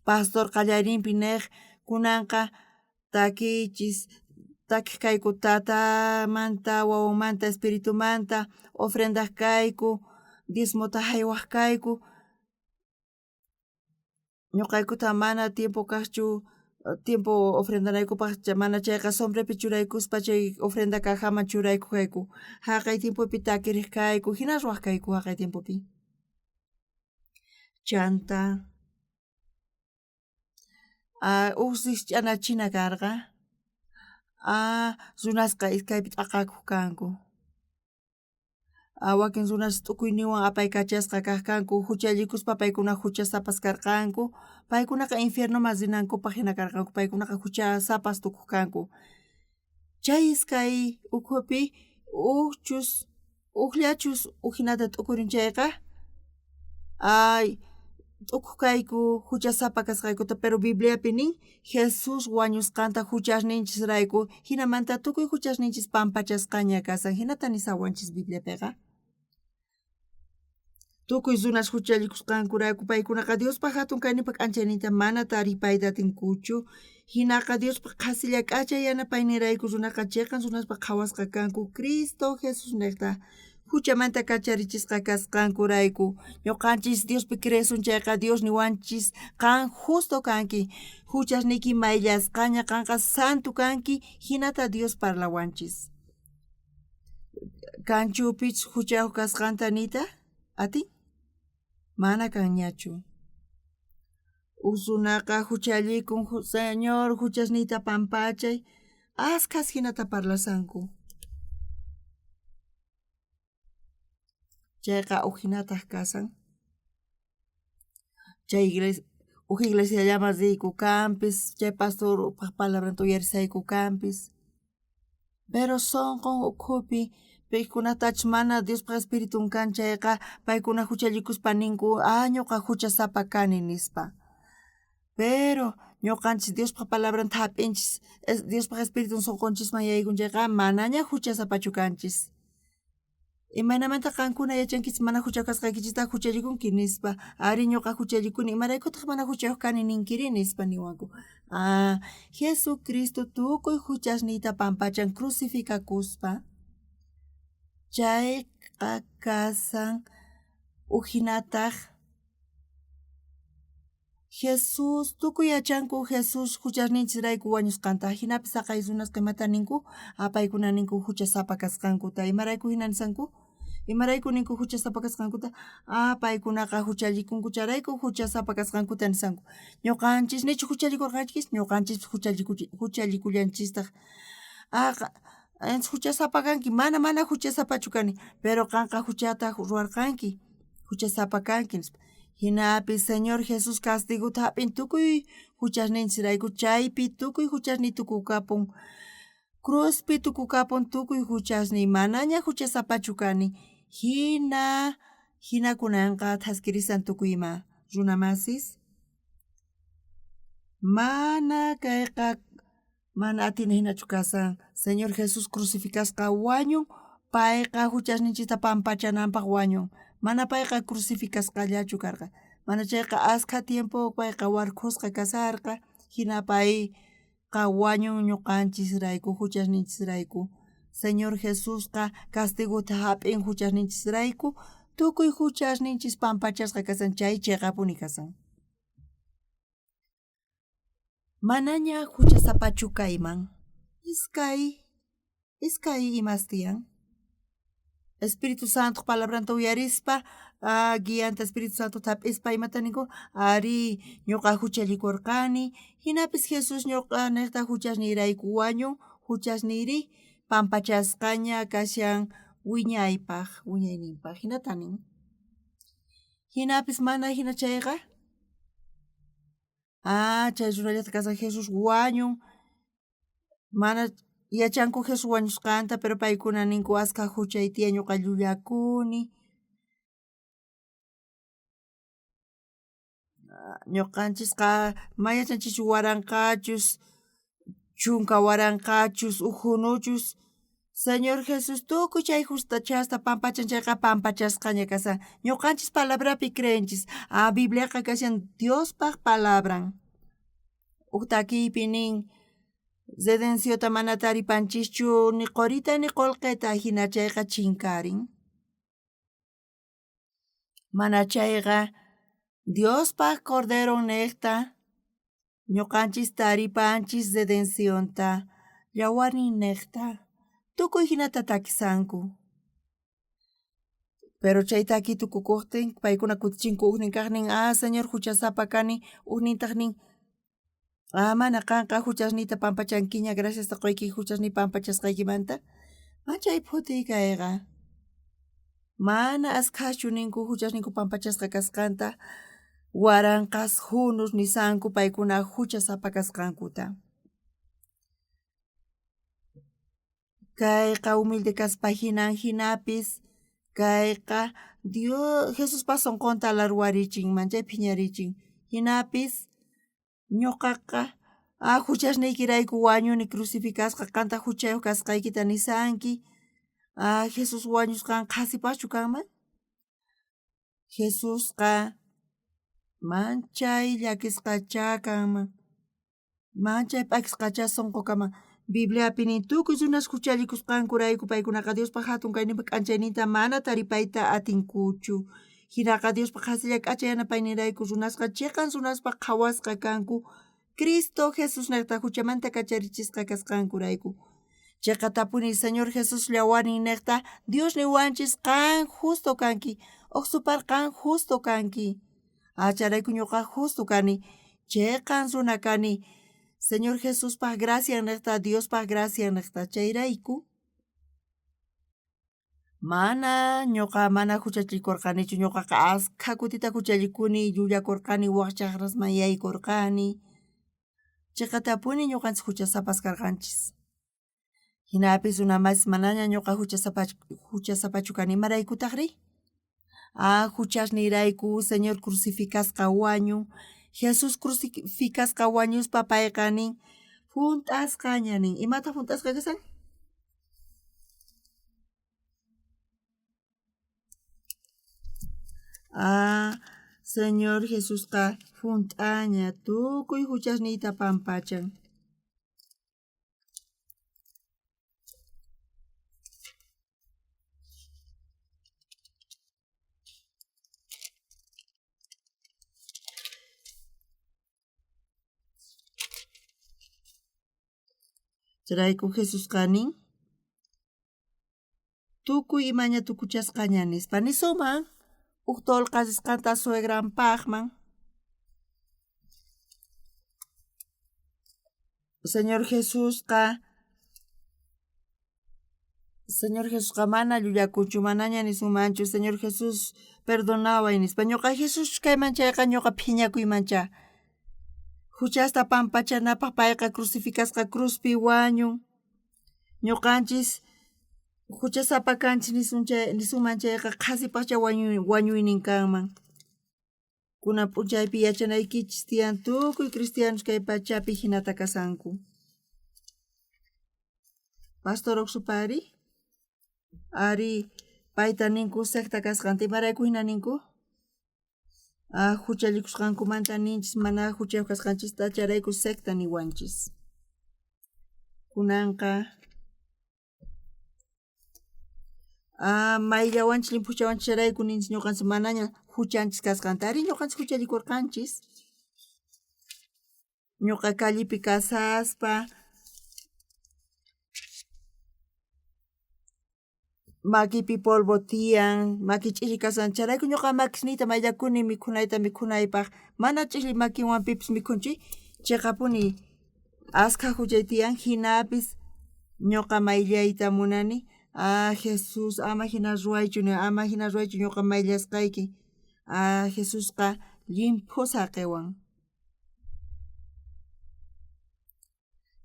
pastor qallariyninpi nej kunanqa takiychis takiq kayku tatamanta wawanmanta espiritumanta ofrendaj kayku diezmota jaywaj kayku Ñuqaykuta mana tiempo kaqchu tiempo ofrendanaykupaq mana chayqa sombrepi churaykuspa chay ofrenda cajaman churaykuq kayku jaqay tiempopi takiriq kayku jina ruwaq kayku jaqay tiempopi. Chanta uj rijch'anachina karqa runasqa iskaypi t'aqakuq kanku. Wakin runas t'ukuyninwan apaykachasqa kaj kanku, juchallikuspa paykuna juchasapas karqanku, paykunaqa infiernoman rinankupaj jina karqanku, paykunaqa juchasapas tukuj kanku. Chay iskay ukhupi ujchus ujllachus ujinata t'ukurin chayqa, ay t'ukuj kayku juchasapa kasqaykuta, pero Bibliapi nin Jesús wañusqanta juchasninchisrayku, jinamanta tukuy juchasninchis pampachasqaña kasan, jinata nisawanchis Bibliapiqa. Tukuy runas juchallikusqankurayku paykunaqa Diospa jatun kayninpa k'anchayninta mana taripayta atinkuchu, jinaqa Diospa qhasilla k'acha yanapayninrayku runaqa cheqan runaspa qhawasqa kanku Cristo Jesusnejta juchamanta kacharichisqa kasqankurayku. Ñuqanchis Diospi creesun chayqa Dios niwanchis qan justo kanki, juchasniyki mayllasqaña, qanqa santo kanki, jinata Dios parlawanchis. Kanchu pich juchayuq kasqanta niyta atin? Mana kanñachu. Uj runaqa juchallikun, Señor juchasniyta pampachay, askhas jinata parlasanku. Chayqa uj jinataj kasan. Chay iglesia, uj iglesiallaman riyku kanpis, chay pastorpaj palabranta uyarisayku kanpis. Pero sonqon ukhupi paykunatachus mana Diospaj Espiritun kan chayqa paykuna juchallikuspa ninku, ah ñuqa juchasapa kani nispa. Pero ñuqanchis Diospaj palabranta hap'inchis, Diospaj Espiritun sonqonchisman yaykun chayqa manaña juchasapachu kanchis. Imaynamanta qankuna yachankichis mana juchayuq kasqaykichista juchallikunki nispa. Ari ñuqa juchallikuni, imaraykutaq mana juchayuq kani ninkiri nispa niwanku. Ah, Jesucristo tukuy juchasniyta pampachan crucificakuspa. Chayqa kasan ujinataj Jesús, tukuy yachanku Jesús juchasninchisrayku wañusqanta, jinapis saqay runasqa imata ninku, paykuna ninku juchasapa kasqankuta, imarayku jina nisanku? Imarayku ninku juchasapa kasqankuta? Ah, paykunaqa juchallikunku chayrayku juchasapa kasqankuta nisanku. Ñuqanchis nichu juchallikurqanchis? Ñuqanchispis juchallikullanchistaq. Ah, juchasapa kanki, mana mana juchasapachu kani, pero qanqa juchata ruwarqanki, juchasapa kanki nispa. Jinapis Señor Jesús castigota hap'in tukuy juchasninchisrayku, chaypi tukuy juchasniy tukukapun, cruzpi tukukapun tukuy juchasniy, manaña juchasapachu kani. Jina jina kunanqa thaskirisan tukuy ima runamasis. Mana kayqa mana atina jinachu kasan. Señor Jesús crucificasqa wañun, payqa juchasninchista pampachananpaj wañun. Mana payqa crucificasqallachu karqa. Mana chayqa askha tiempo payqa warkhusqa kasarqa, jina payqa wañun ñuqanchisrayku, juchasninchisrayku. Señor Jesusqa castigota hap'in juchasninchisrayku, tukuy juchasninchis pampachasqa kasan, chay cheqapuni kasan. Manaña juchasapachu kayman. Iskay iskay imas tiyan. Espíritu Santo palabranta uyarispa, guianta Espíritu Santo hap'ispa imata ninku, ari ñuqa juchallikurqani, jinapis Jesús ñuqa niqta juchasniyrayku wañun, juchasniyri pampachasqaña kashan wiñaypaj, wiñayninpaj, jinata nin. Jinapis mana jina chayqa, ah, chay runallata kasan Jesús wañun, mana yachanku Jesús wañusqanta, pero paykuna ninku askha juchay tiyan ñuqa llullakuni. Ñuqanchisqa ma yachanchischu waranqachus, chunka waranqachus, uj junuchus. Señor Jesús tukuy chay juchasta pampachan chayqa pampachasqaña kasan. Ñuqanchis palabrapi creenchis. Ah, Bibliaqa kashan Diospaj palabran. Uj takiypi nin, redenciota mana taripanchischu ni qorita ni qolqeta, hina chayqa chinkarin. Mana chayqa Diospaj Corderon niqta ñuqanchis taripanchis redencionta, yawarnin niqta, tukuy hinata takisanku. Pero chay taki tukukuqtin paykuna kutichinku ujnin kaqnin, ah, Señor juchasapa kani, ujnintaq nin, ah, mana qanqa juchasniyta pampachankiña, graciasta quyki juchasniy pampachasqaykimanta. Machay phutiy kayqa. Mana askhaschu ninku huchasninku pampachasqa kasqanta, waranqas junus nisanku paykuna huchasapa kasqankuta. Kayqa humilde kaspa hinan hinapis kayqa Dios Jesuspa sonqonta larwarichin manchay phiñarichin hinapis ñuqaqa ah huchasniykirayku wañuni crucificasqa qanta huchayuq kasqaykita nisanki ah Jesús wañusqan qhasipaqchu kanman? Jesusqa manchay llakisqachá kanman manchay p'akisqachá sonqo kanman. Bibliapi nin tukuy runas huchallikusqankurayku paykunaqa Diospa hatun kayninpa k'anchayninta mana taripayta atinkuchu. Hinaqa Diospa qhasilla k'acha yanapayninrayku runasqa chiqan runaspa qhawasqa kanku Cristo Jesusnejta huchamanta kacharichisqa kasqankurayku. Cheqatapuni Señor Jesús llawarninnejta Dios niwanchis qan justo kanki, uqsupar qan justo kanki. Acharayku ñuqa justo kani, cheqan runa kani. Señor Jesuspaj graciannejta Diospaj graciannejta chayrayku. Mana ñuqa mana huchallikurqanichu ñuqaqa askha kutita huchallikuni llullakurqani wak chaqrasman yaykurqani chiqatapuni ñuqanchis huchasapas karqanchis hinapis runamasis manaña ñuqa huchasapachu kani imaraykutaqri ah huchasniyrayku Señor crucificasqa wañun Jesús crucificasqa wañuspa payqa nin hunt'asqaña nin imataq hunt'asqa kashan? Ah, Señor Jesusqa hunt'aña tukuy huchasniyta pampachan. Chayrayku Jesusqa nin tukuy imaña tukuchasqaña nispa nisuman uj tolqa risqanta suegranpaqman. Señor Jesusqa Señor Jesusqa mana llullakunchu manaña nisunmanchu Señor Jesús perdonaway nispa ñuqa Jesús kayman chayqa ñuqa phiñakuymanchá huchasta pampachanapaq payqa crucificasqa cruzpi wañun ñuqanchis huchasapa kanchis nisun chay nisunman chayqa qhasipaqchá wañuynin kanman. Kunan p'unchaypi yachanaykichis tiyan tukuy cristianos kay pachapi hinata kasanku. Pastor Oxupari ari payta ninku secta kasqanta imarayku hina ninku? Ah, huchallikusqankumanta ninchis mana huchayuq kasqanchista chayrayku secta niwanchis. Kunanqa Ah, mayllawanchis llimphuchawanchis chayrayku ninchis ñuqanchis manaña huchanchis kasqanta ari ñuqanchis huchallikurqanchis. Ñuqa callepi kasaspa makipi polvo tiyan maki ch'illi kasan chayrayku ñuqa makisniyta mayllakuni mikhunayta mikhunaypaq mana ch'illi makinwan pipis mikhunchik chiqapuni askha huchay tiyan hinapis ñuqa mayllayta munani ah Jesús ama hina ruwaychu ama hina ruwaychu ñuqa mayllasqayki ah Jesusqa llimphu saqiwan.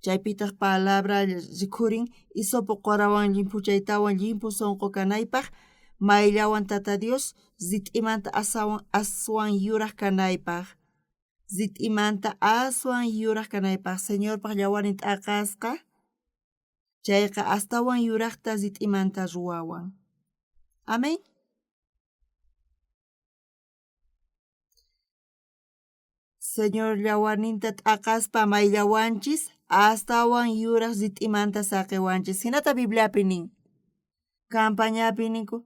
Chaypitaq palabra rikhurin hisopo qorawan llimphuchaytawan llimphu sonqo kanaypaq mayllawan Tata Dios rit'imanta aswan yuraq kanaypaq rit'imanta aswan yuraq kanaypaq Señorpaq llawarin t'aqasqa chayqa astawan yuraqta rit'imanta ruwawan. Amén. Señor llawarninta t'aqaspa mayllawanchis astawan yuraq rit'imanta saqiwanchis. Hinata Bibliapi nin. Campañapi ninku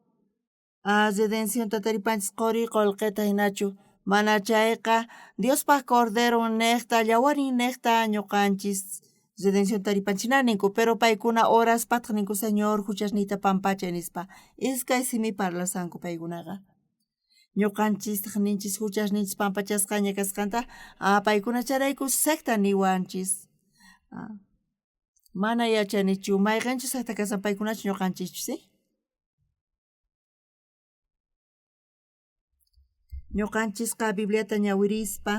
ah, redencionta taripanchis qori qolqeta hinachu mana chayqa Diospaq Corderon neqta llawarin neqta ñuqanchis redención taripanchis hina ninku pero paykuna horaspataq ninku Señor huchasniyta pampachay nispa iskay simi parlasanku paykunaqa. Ñuqanchistaq ninchis huchasninchis pampachasqaña kasqanta ah, paykuna chayrayku secta niwanchis. Ah, mana yachanichu mayqinchus secta kasan paykunachu ñuqanchischus, sí? Ñuqanchisqa Bibliata ñawirispa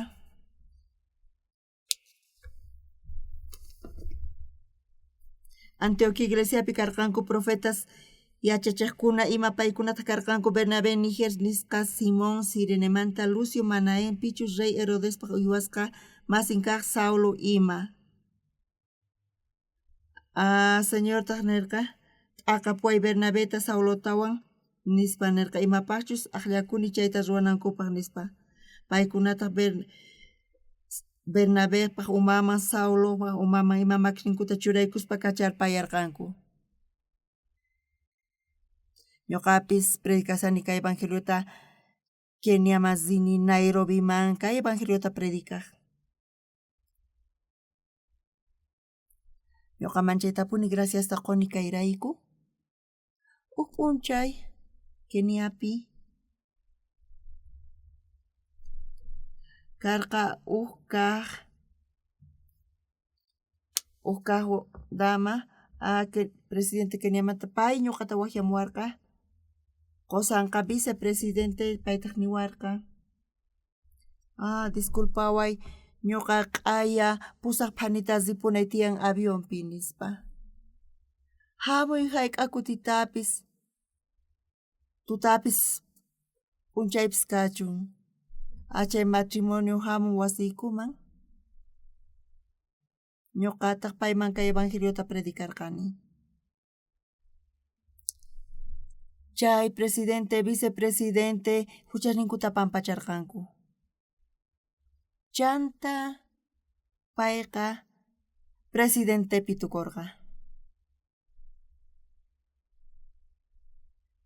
Antioquia iglesiapi karqanku profetas yachachejkuna ima paykunataq karqanku Bernabé, Niger nisqa Simón, Cirenemanta Lucio, Manaén, pichus rey Herodespaj uywasqa masin kaj Saulo ima. Ah, Señortaj nerqa, t'aqapuway Bernabeta Saulotawan nispa nerqa, imapajchus ajllakuni chayta ruwanankupaj nispa. Paykunataj Bernabepaj umaman, Saulopaj umaman ima makisninkuta churaykuspa kacharpayarqanku. Ñuqapis predicasani kay evangeliota Keniaman rini, Nairobiman kay evangeliota predicaj. Ñuqa manchaytapuni graciasta quni kayrayku. Uj p'unchay Keniapi karqa uj kaj uj kaj dama presidente Keniamanta pay ñuqata wajyamuwarqa qusanqa vicepresidente paytaj niwarqa ah disculpaway ñuqa q'aya pusaj phanita ripunay tiyan avionpi nispa. Jamuy jayk'a kutitapis tutapis p'unchaypis kachun. Chay matrimonio jamun wasiykuman ñuqataq payman kay evangeliota predicarqani. Chay presidente, vicepresidente juchasninkuta pampacharqanku. Chanta payqa presidentepi tukorqa.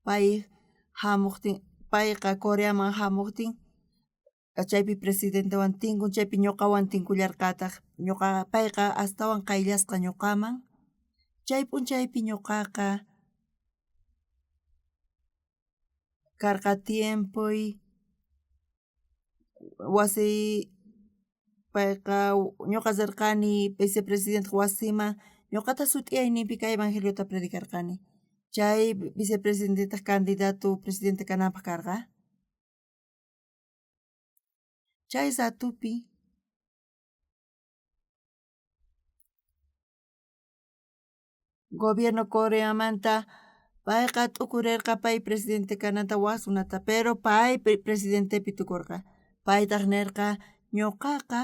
Pay jamuqtin payqa Coreaman jamuqtin chaypi presidentewan tinkun chaypi ñuqawan tinkullarqataq ñuqa payqa astawan qayllasqa ñuqaman chay p'unchaypi ñuqaqa karqa tiempoy wasi payqa ñuqa rirqani vicepresidente wasiman ñuqata sut'iyayninpi kay evangeliota predicarqani chay vicepresidentetaq candidato presidente kananpaq karqa. Chay ratupi gobierno Coreamanta payqa t'ukurerqa pay presidente kananta waj runata pero pay presidentepi tukorqa paytaj nerqa ñuqaqa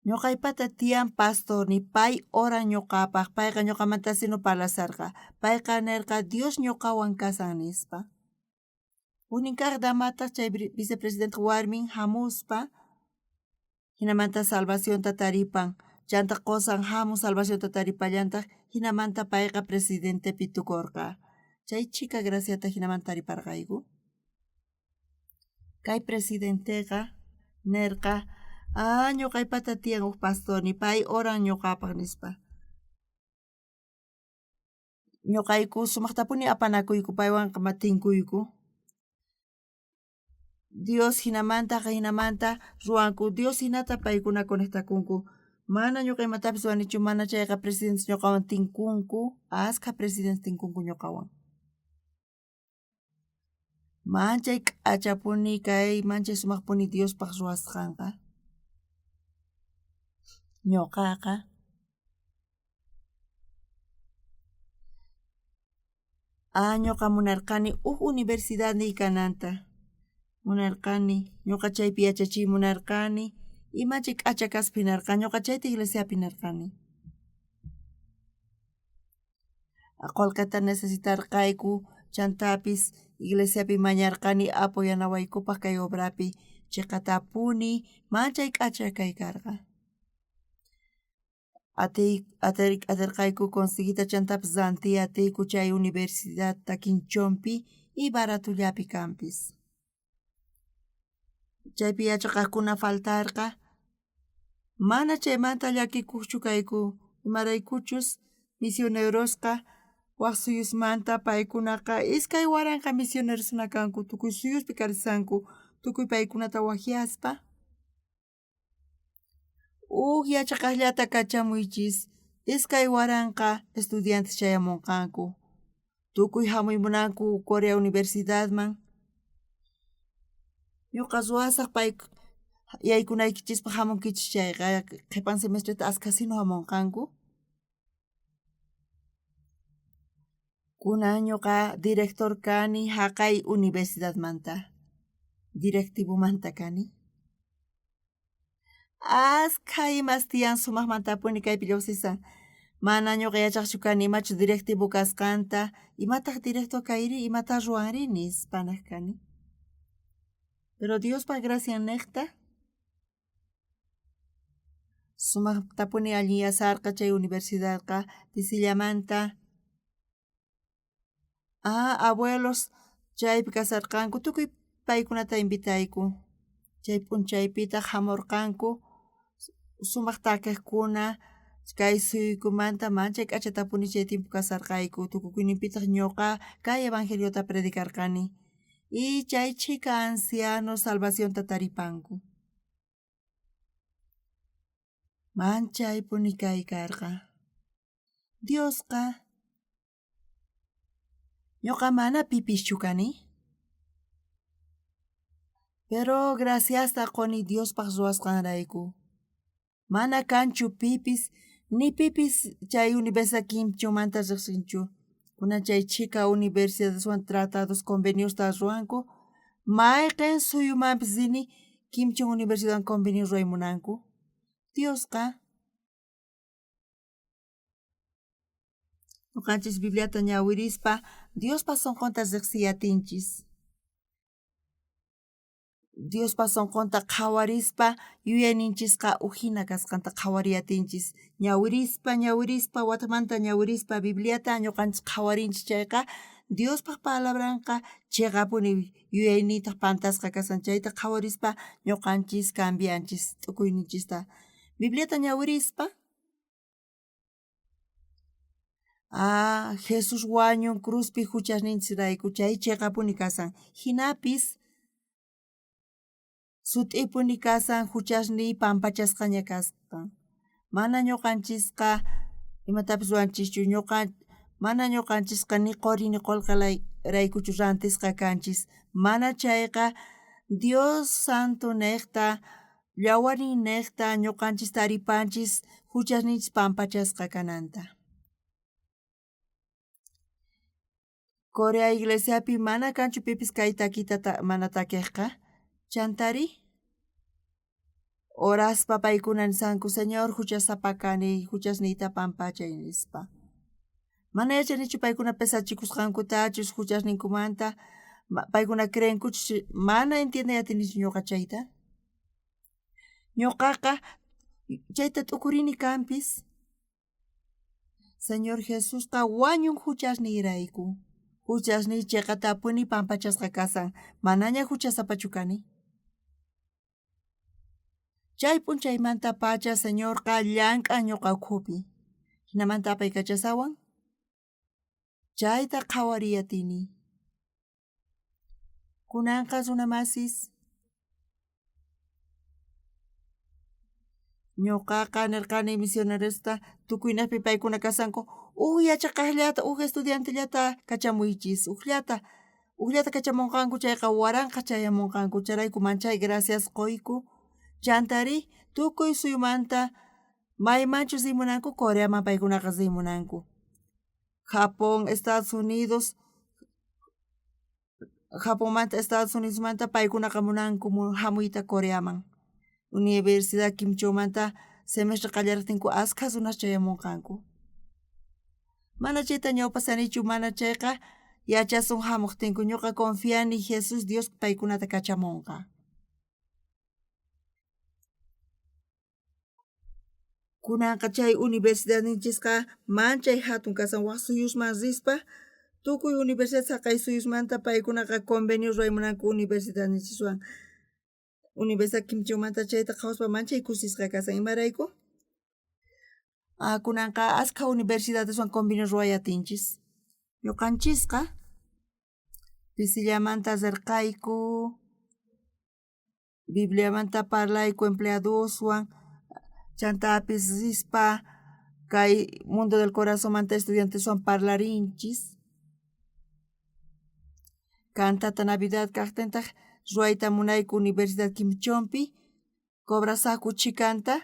ñuqaypata tiyan pastorniy pay oran ñuqapaj payqa ñuqamanta sino parlasharqa payqa nerqa Dios ñuqawan kasan nispa. Ujnin kaj damataj chay vicepresidente warmin jamuspa jinamanta salvacionta taripan chanta qusan jamun salvacionta taripallantaj jinamanta payqa presidentepi tukorqa. Chay chhika graciata jinamanta tariparqayku. Kay presidenteqa nerqa ah ñuqaypata tiyan uj pastorniy pay oran ñuqapaj nispa. Ñuqayku sumajtapuni apanakuyku paywanqa tinkuyku. Dios jinamanta jinamanta ruwanku Dios jinata paykuna conectakunku mana ñuqa imatapis ruwanichu mana chayqa presidentes ñuqawan tinkunku askha presidentes tinkunku ñuqawan. Manchay k'achapuni kay manchay sumajpuni Diospaj ruwasqanqa. Ñuqaqa ah ñuqa munarqani uj universidadniy kananta munarqani ñuqa chaypi yachachiy munarqani y manchay k'acha kaspa jinarqani ñuqa chayta iglesiapi nerqani. Qolqeta necesitarqayku chantapis iglesiapi mañarqani apoyanawaykupaj kay obrapi cheqatapuni manchay k'acha kay karqa. Aterqayku conseguiyta chantapis rantiy atiyku chay universidadta Quinchonpi y baratullapi kanpis. Chaypi yachaqajkuna faltarqa mana chaymanta llakikuqchu kayku imaraykuchus misionerosqa waj suyusmanta paykunaqa iskay waranqa misionerosuna kanku tukuy suyuspi karishanku tukuy paykunata wajyaspa uj yachaqajllata kachamuychis iskay waranqa estudiantes chayamunqanku tukuy jamuy munanku Corea universidadman. Ñuqa ruwasaj pay yaykunaykichispaj jamunkichis chayqa qhipan semestreta askhasinu jamonqanku. Kunan ñuqa director kani jaqay universidadmanta, directivomanta kani. Askha imas tiyan sumajmantapuni kaypi lluqsisan. Mana ñuqa yachaqchu kani imachu directivo kasqanta, imataq director kayri, imata ruwanri nispa nej kani. Pero Diospaj gracian nejta sumajtapuni allinyasarqa chay universidadqa pisillamanta. Ah, abuelos chaypi kasarqanku tukuy paykunata invitayku. Chay p'unchaypitaq jamurqanku sumaq takiqkuna kay suyukumanta manchay k'achatapuni chay tiempo kasarqayku tukukuyninpitaq ñuqa kay evangeliota predicarqani y chay chhika ancianos salvacionta taripanku. Manchaypuni kay karqa. Diosqa ñuqa mana pipischu kani. Pero graciasta quni Diospaj ruwasqanrayku. Mana kanchu pipis, ni pipis chay universidad Quimchumanta riqsinchu. Kunan chay chhika universidadeswan tratados conveniosta ruwanku, mayqin suyumanpis rini Quimchun universidadwan convenio ruway munanku. Diosqa ñuqanchis Bibliata ñawirispa Diospa sunqunta riqsiy atinchis. Diospa sunqunta qhawarispa yuyayninchisqa ujina kasqanta qhawariy atinchis. Ñawirispa, ñawirispa, watamanta ñawirispa Bibliata ñuqanchis qhawarinchis chayqa Diospaj palabranqa chiqapuni yuyayniytaq pantasqa kasan chayta qhawarispa ñuqanchis cambianchis t'ukuyninchista. Bibliata ñawirispa Ah, Jesús wañun cruzpi juchasninchisrayku chay chiqapuni kasan. Jinapis sut'ipuni kasan juchasniy pampachasqaña kasqan. Mana ñuqanchisqa imatapis ruwanchischu ñuqa mana ñuqanchisqa ni quri ni qullqiraykuchu rantisqa kanchis. Mana chayqa Dios santo nejta llawarin nejta ñuqanchis taripanchis juchasninchis pampachasqa kananta. Corea iglesiapi mana kanchu pipis kay takita mana takiqqa. Chantari oraspa paykuna nisanku Señor juchasapa kani juchasniyta pampachay nispa. Mana yachanichu paykuna pesachikusqankutachus juchasninkumanta paykuna creenkuchus mana entiendey atinichu ñuqa chayta. Ñuqaqa chayta t'ukurini kanpis. Señor Jesusqa wañun juchasniyrayku. Juchasniy chiqatapuni pampachasqa kasan, manaña juchasapachu kani. Chay p'unchaymantapacha Señorqa llank'an ñuqa ukhupi. Jinamanta apaykachasawan chayta qhawariy atini. Kunanqa runamasis ñuqaqa nirqani misionerosta tukuynejpi paykuna kasanku uj yachaqajllata uj estudiantellata kachamuychis ujllata ujllata kachamonqanku chayqa waranqa chayamonqanku chayrayku manchay gracias qoyku chantari tukuy suyumanta maymanchus rimunanku Coreaman paykunaqa rimunanku Japón, Estados Unidos, Japonmanta Estados Unidosmanta paykunaqa munanku jamuyta Coreaman. Universidad Kimchumanta semestre qallarejtinku askha runas chayamonqanku. Mana chayta ñawpasanichu mana chayqa yachasun jamojtinku ñuqa confiani Jesús Dios paykunata kachamonqa. Kunanqa chay universidadninchisqa manchay hatun kasan wak suyusman rispa tukuy universidad saqay suyusmanta paykunaqa convenio ruway munanku universidadninchiswan. Universidad Quimchumanta chayta qhawaspa manchay kusisqa kasan imarayku? Ah, kunanqa askha universidadeswan convenio ruway atinchis. Ñuqanchisqa pisillamanta rirqayku Bibliamanta parlayku empleadoswan chantapis rispa kay mundo del corazonmanta estudianteswan parlarinchis. Cantata Navidad kajtintaj Ruwayta munayku Universidad Kimchonpi cobrasajku chhikanta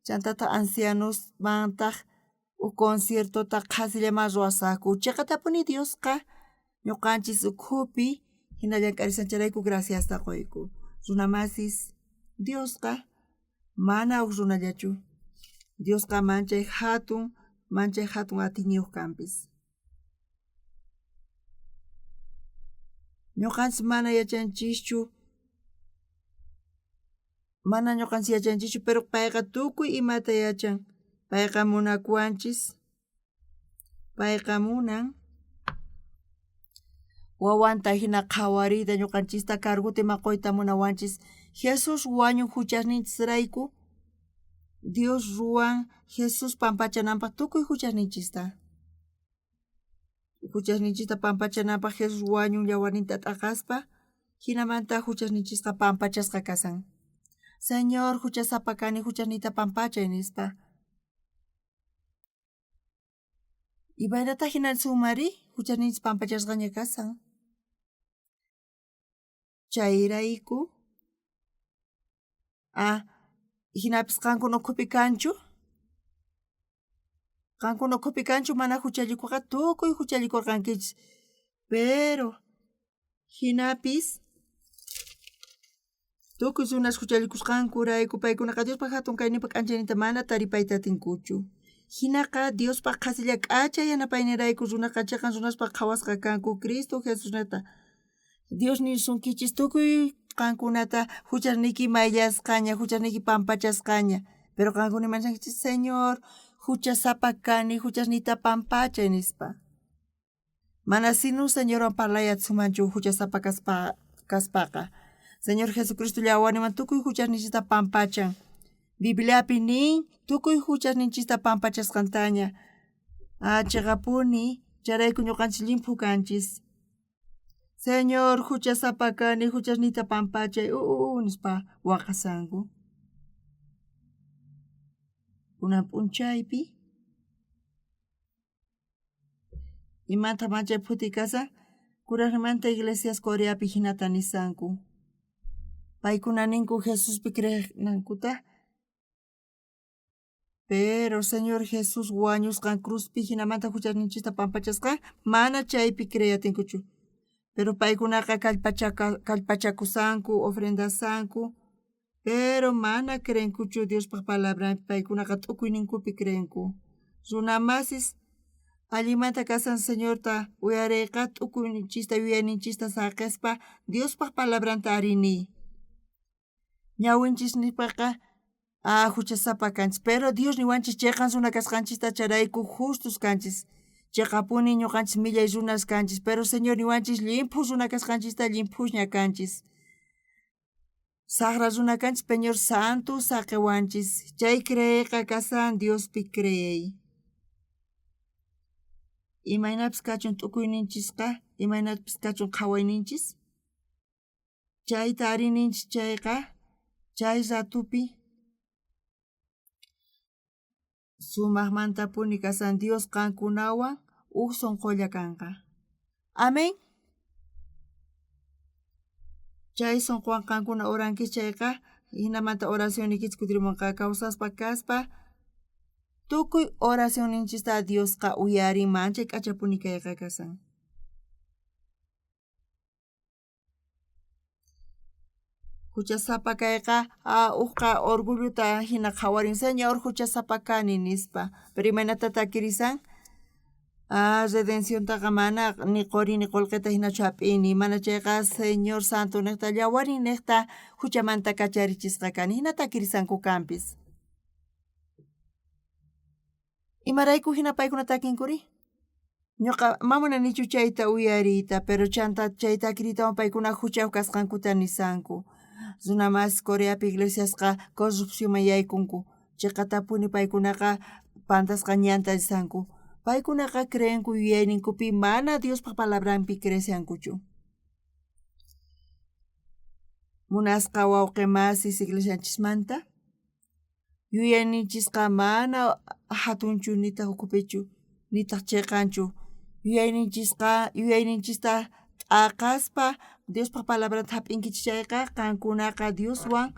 chantataq ancianosmantaq uj conciertota qhasillaman ruwasajku. Cheqatapuni Diosqa ñuqanchis ukhupi jina llank'arisqanchisrayku graciasta quyku. Runamasis Diosqa mana uj runallachu. Diosqa manchay jatun, manchay jatun atiyniyuq kanpis. Ñuqanchis mana yachanchischu, mana ñuqanchis yachanchischu, pero payqa tukuy imata yachan. Payqa munakuwanchis, payqa munan wawanta jina qhawariyta ñuqanchista cargota ima quyta munawanchis. Jesús wañun juchasninchisrayku, Dios ruwan Jesús pampachananpaq tukuy juchasninchista. Juchasninchista pampachananpaq Jesús wañun yawarninta t'aqaspa, jinamanta juchasninchisqa pampachasqa kasan. Señor, juchasapa kani, juchasniyta pampachay, nispa. Imaynata jina sumari juchasninchis pampachasqaña kasan. Chayrayku ah, jinapis qankuna ukhupi kanchu? Qankuna ukhupi kanchu mana juchallikuqa tukuy juchallikurqankichis. Pero jinapis tukuy runas juchallikusqankurayku paykunaqa Diospa jatun kayninpa k'anchayninta mana taripayta atinkuchu. Jinaqa Diospa qhasilla k'acha yanapaynirayku runaqa cheqan runaspa qhawasqa kanku Cristo Jesusnejta. Dios nisunkichis tukuy qankunata juchasniyki mayllasqaña, juchasniyki pampachasqaña. Pero qankuna imansankichis, Señor, juchasapa kani, juchasniyta pampachay, nispa. Mana sino Señorwan parlayatsumanchu juchasapa kaspa kaspaqa. Señor Jesucristo llawaniwan tukuy juchasninchista pampachan. Bibliapi nin tukuy juchasninchista pampachasqantaña. Ah, cheqapuni, chayrayku ñuqanchis llimphu kanchis. Señor, juchasapa kani, juchasniyta pampachay, nispa waqasanku. Kunan p'unchaypi Imata manchay phuti kashan? Kurajmanta iglesias Coreapi jinata nisanku. Paykuna ninku Jesuspi creejnankuta. Pero Señor Jesús wañusqan cruzpi jinamanta juchasninchista pampachasqan mana chaypi creeyatinkuchu. Pero paykunaqa kallpachakusanku, ofrendasanku, pero mana creenkuchu Diospa palabranpi, paykunaqa t'ukuyninkupi creenku. Runamasis allinmanta kasan Señorta uyareyqa t'ukuyninchista yuyayninchista saqespa Diospa palabranta ari niy. Ñawinchis nispaqa ah juchasapa kanchis, pero Dios niwanchis cheqan runa kasqanchista chayrayku justos kanchis. Cheqapuni ñuqanchis millay runas kanchis, pero Señor niwanchis llimphu runa kasqanchista llimphusña kanchis. Sajra runa kanchis, Señor santo saqewanchis. Chay creeyqa kasan Diospi creey. Imaynapis kachun t'ukuyninchisqa, imaynapis kachun qhawayninchis. Chayta arininchis chayqa, chay ratupi sumajmantapuni kasan Dios qankunawan uj sonqolla kanqa. Amén. Chay sonqowan qankuna orankichis chayqa, jinamanta oracionniykichis kutirimonqa kawsaspa kaspa tukuy oracionninchista Diosqa uyarin manchay k'achapuni kayqa kasan. Juchasapa kayqa ujqa orgullota jina qhawarin, Señor juchasapa kani nispa. Pero imaynata takirisan? Ah, redenciontaqa mana ni qori ni qolqeta jinachu jap'ini, mana chayqa Señor Santo nejta llawarin nejta juchamanta kacharichisqa kani, jina takirisanku kanpis. Imarayku jina paykuna takinkuri? Ñuqa ma munanichu chayta uyariyta, pero chanta chay takiriytawan paykuna juchayuq kasqankuta nisanku. Runa mas Coreapi iglesiasqa corrupcionman yaykunku. Chiqatapuni paykunaqa pantasqa ñanta risanku. Paykunaqa creenku yuyayninkupi mana Diospa palabranpi creeshankuchu. Munasqa wawqi masis iglesianchismanta Yuyayninchisqa mana jatunchu nitaq ukhupichu nitaq chiqanchu. Yuyayninchisqa yuyayninchista t'aqaspa Diospaj palabranta jap'inkichis chayqa, qankunaqa Dioswan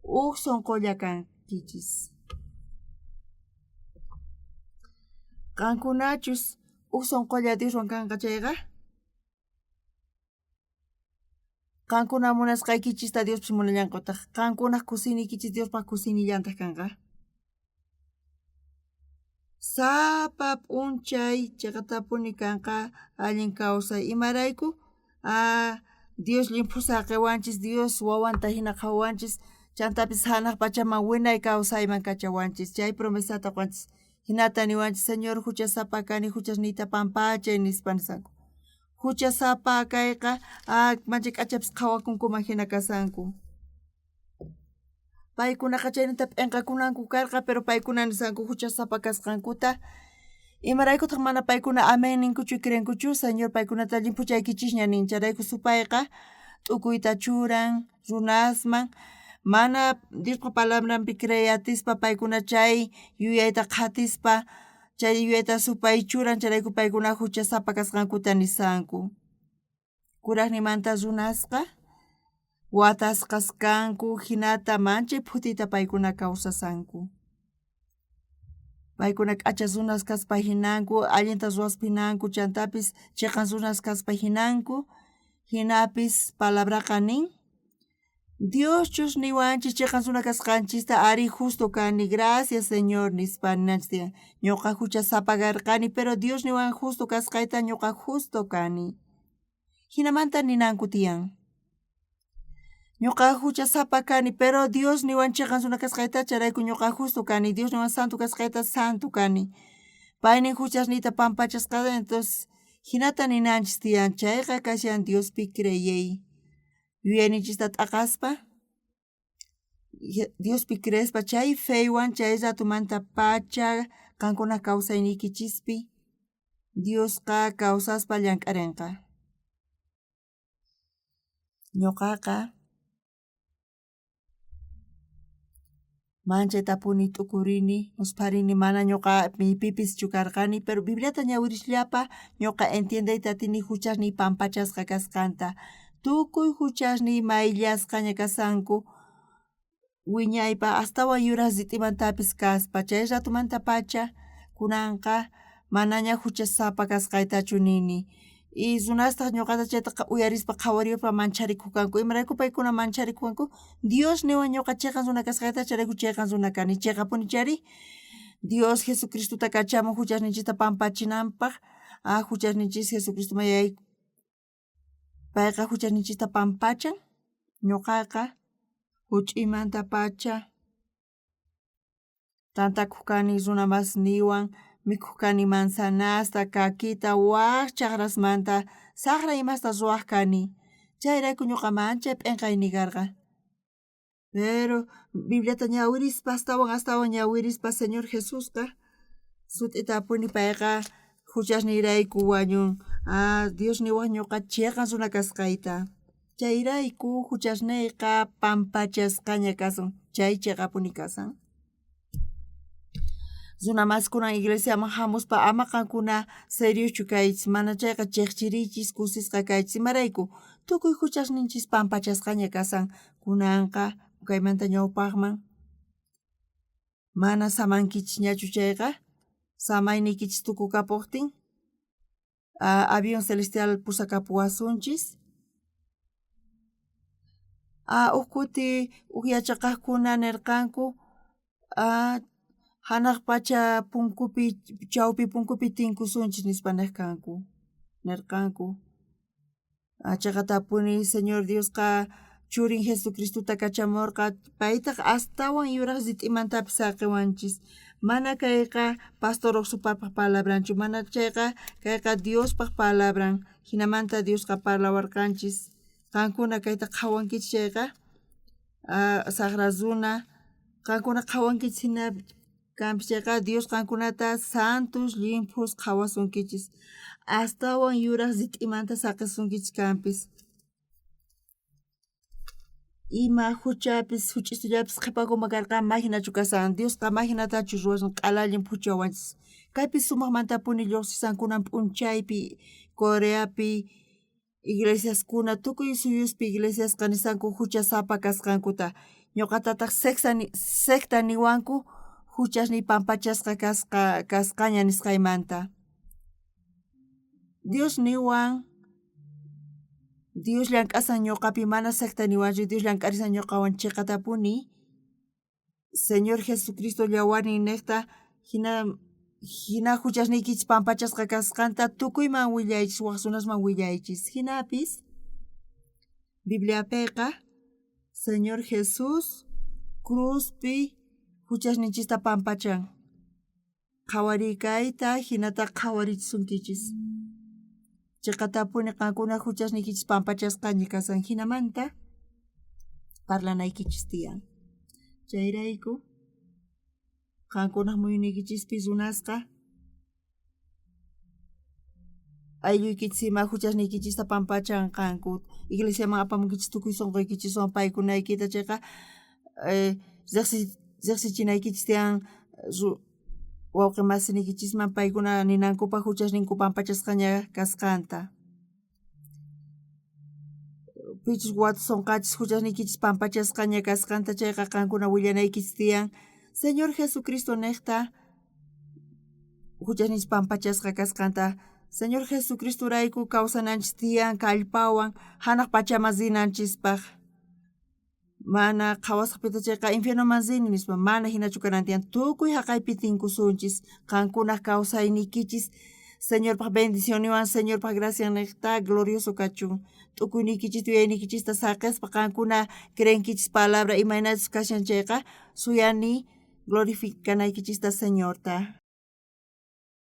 uj sonqolla kankichis. Qankunachus uj sonqolla Dioswan kanqa chayqa, qankuna munasqaykichista Diospis munallanqataj. Qankunaj kusiniykichis Diospaj kusinillantaj kanqa. Sapa p'unchay cheqatapuni kanqa allin kawsay. Imarayku? Dios llimphu saqewanchis, Dios wawanta hina qhawawanchis, chantapis hanaq pachaman winay kawsayman kachawanchis. Chay promesata qowanchis. Hinata niwanchis, Señor, huchasapa kani, huchasniyta pampachay, nispa nisanku. Huchasapa kayqa manchay k'achapis qhawakunkuman hina kasanku. Paykunaqa chaynata p'enqakunanku karqa, pero paykuna nisanku huchasapa kasqankuta. Imaraykutaq mana paykuna amén ninkuchu creenkuchu? Señor paykunata llimphuchaykichisña nin. Chayrayku supayqa t'ukuyta churan runasman, mana Diospa palabranpi creeyatispa paykuna chay yuyayta qhatispa, chay yuyayta supay churan, chayrayku paykuna huchasapa kasqankuta nisanku. Kurajnimanta runasqa watasqas kanku, hinata manchay phutiyta paykuna kawsasanku. Paykuna k'acha runas kaspa jinanku, allinta ruwaspa jinanku, chantapis cheqan runas kaspa jinanku, jinapis palabraqa nin, Dioschus niwanchis cheqan runa kasqanchista, ari justo kani, gracias Señor nispa ninanchis tiyan. Ñuqa huchasapa karqani, pero Dios niwan justo kasqayta, ñuqa justo kani. Jinamanta ninanku tiyan. Ñuqa huchasapa kani, pero Dios niwan cheqan runa kasqayta, chayrayku ñuqa justo kani. Dios niwan santo kasqayta, santo kani. Paynin huchasniyta pampachasqata, entonces jinata ninanchis tiyan. Chayqa kashan Diospi creeyey. Yuyayninchista t'aqaspa, Diospi creespa, chay feywan chay ratumanta pacha qankuna kawsayniykichispi Diosqa kawsaspa llank'arenqa. Ñuqaqa manchaytapuni t'ukurini, muspharini, mana ñuqa pipischu karqani, pero Bibliata ñawirisllapa ñuqa entiendeyta atini huchasniy pampachasqa kasqanta. Tukuy huchasniy mayllasqaña kasanku, wiñaypa astawan yuraj rit'imantapis kaspa. Chay ratumantapacha kunanqa manaña huchasapa kasqaytachu nini. Y runastaq ñuqata chayta uyarispa qhawariyuspa mancharikuq kanku. Imarayku paykuna mancharikuq kanku? Dios niwan ñuqa cheqan runa kasqayta, chayrayku cheqan runa kani. Cheqapuni chayri Dios Jesucristota kachamun huchasninchista pampachinanpaq. Huchasninchis Jesucristoman yayku. Payqa huchasninchista pampachan. Ñuqaqa huch'uymantapacha tantakuq kani runa masniywan, mikhuq kani manzanasta, kakita, waj chaqrasmanta saqra imasta ruwaq kani. Chayrayku ñuqa manchay p'enqayni karqa. Pero Bibliata ñawirispa, astawan astawan ñawirispa Señor Jesusqa sut'itapuni payqa huchasniyrayku wañun. Dios niwan ñuqa cheqan runa kasqayta. Chayrayku huchasniyqa pampachasqaña kasun. Chay cheqapuni kasan. Runa maskunan iglesiaman hamuspa ama qankuna seriochu kaychis, mana chayqa chiqchiriychis, kusisqa kaychis. Imarayku tukuy huchasninchis pampachasqaña kasan. Kunanqa kaymanta ñawpaqman mana samankichisñachu chayqa, samayniykichis tukukapuqtin avión celestial pusakapuwasunchis. Uj kuti uj yachaqajkuna nirqanku, hanaq pacha punkupi, chawpi punkupi tinkusunchis nispa nej kanku, nirqanku. Cheqatapuni Señor Diosqa churin Jesucristota kachamurqa, paytaq astawan yuraj rit'imantapis saqewanchis. Mana kayqa pastor Oxupapaj palabranchu, mana chayqa kayqa Diospaj palabran. Jinamanta Diosqa parlawarqanchis. Qankuna kayta qhawankichis chayqa, saqra runa, qankuna qhawankichis hina kanpis chayqa, Dios qankunata santos, llimphus qhawasunkichis. Astawan yuraj rit'imanta saqesunkichis kanpis. Ima huchapis huch'isullapis qhipakunman karqa, mahinachu kasan. Diosqa mahinatachu ruwasun, q'ala llimphuchawanchis. Kaypi sumaqmantapuni lluqsisan kunan p'unchaypi, Coreapi. Iglesiaskuna tukuy suyuspi iglesiasqa nisanku huchasapa kasqankuta. Ñuqatataq secta niwanku huchasniy pampachasqa kasqaña nisqaymanta. Dios niwan, Dios llank'asan ñuqapi mana secta niwanchu, Dios llank'arisan ñuqawan chiqatapuni. Señor Jesucristo llawarnin niqta hina huchasniykichis pampachasqa kasqanta tukuyman willaychis, wak runasman willaychis. Hinapis Bibliapiqa Señor Jesús cruzpi huchasninchista pampachan. Qhawarikayta hinata qhawarichisunkichis. Chiqatapuni qankuna huchasniykichis pampachasqaña kasan hinamanta parlanaykichis tiyan. Chayrayku qankunaj muyunaykichispi runasqa aylluykichis ima huchasniykichista pampachanqanku. Iglesiaman apamunkichis tukuy sunquykichiswan paykunaykita chayqa riqsichinaykichis tiyan wawqi masiniykichisman paykuna ninankupaj huchasninku pampachasqaña kasqanta. Pichus watusonqachis huchasniykichis pampachasqaña kasqanta chayqa qankuna willanaykichis tiyan Señor Jesucristo niqta huchasninchis pampachasqa kasqanta. Señor Jesucristorayku kawsananchis tiyan kallpawan hanaq pachaman rinanchispaj. Mana qhawasqapita chayqa infiernoman rini nispa mana hinachu kanan tiyan tukuy haqaypi tinkusunchis qankunaj kawsayniykichis Señorpaj bendicioniwan Señorpaj gracian niqta glorioso kachun. T'ukuyniykichista yuyayniykichista saqespa qankuna creenkichis palabra imaynachus kashan chayqa suyani glorificanaykichista Señorta.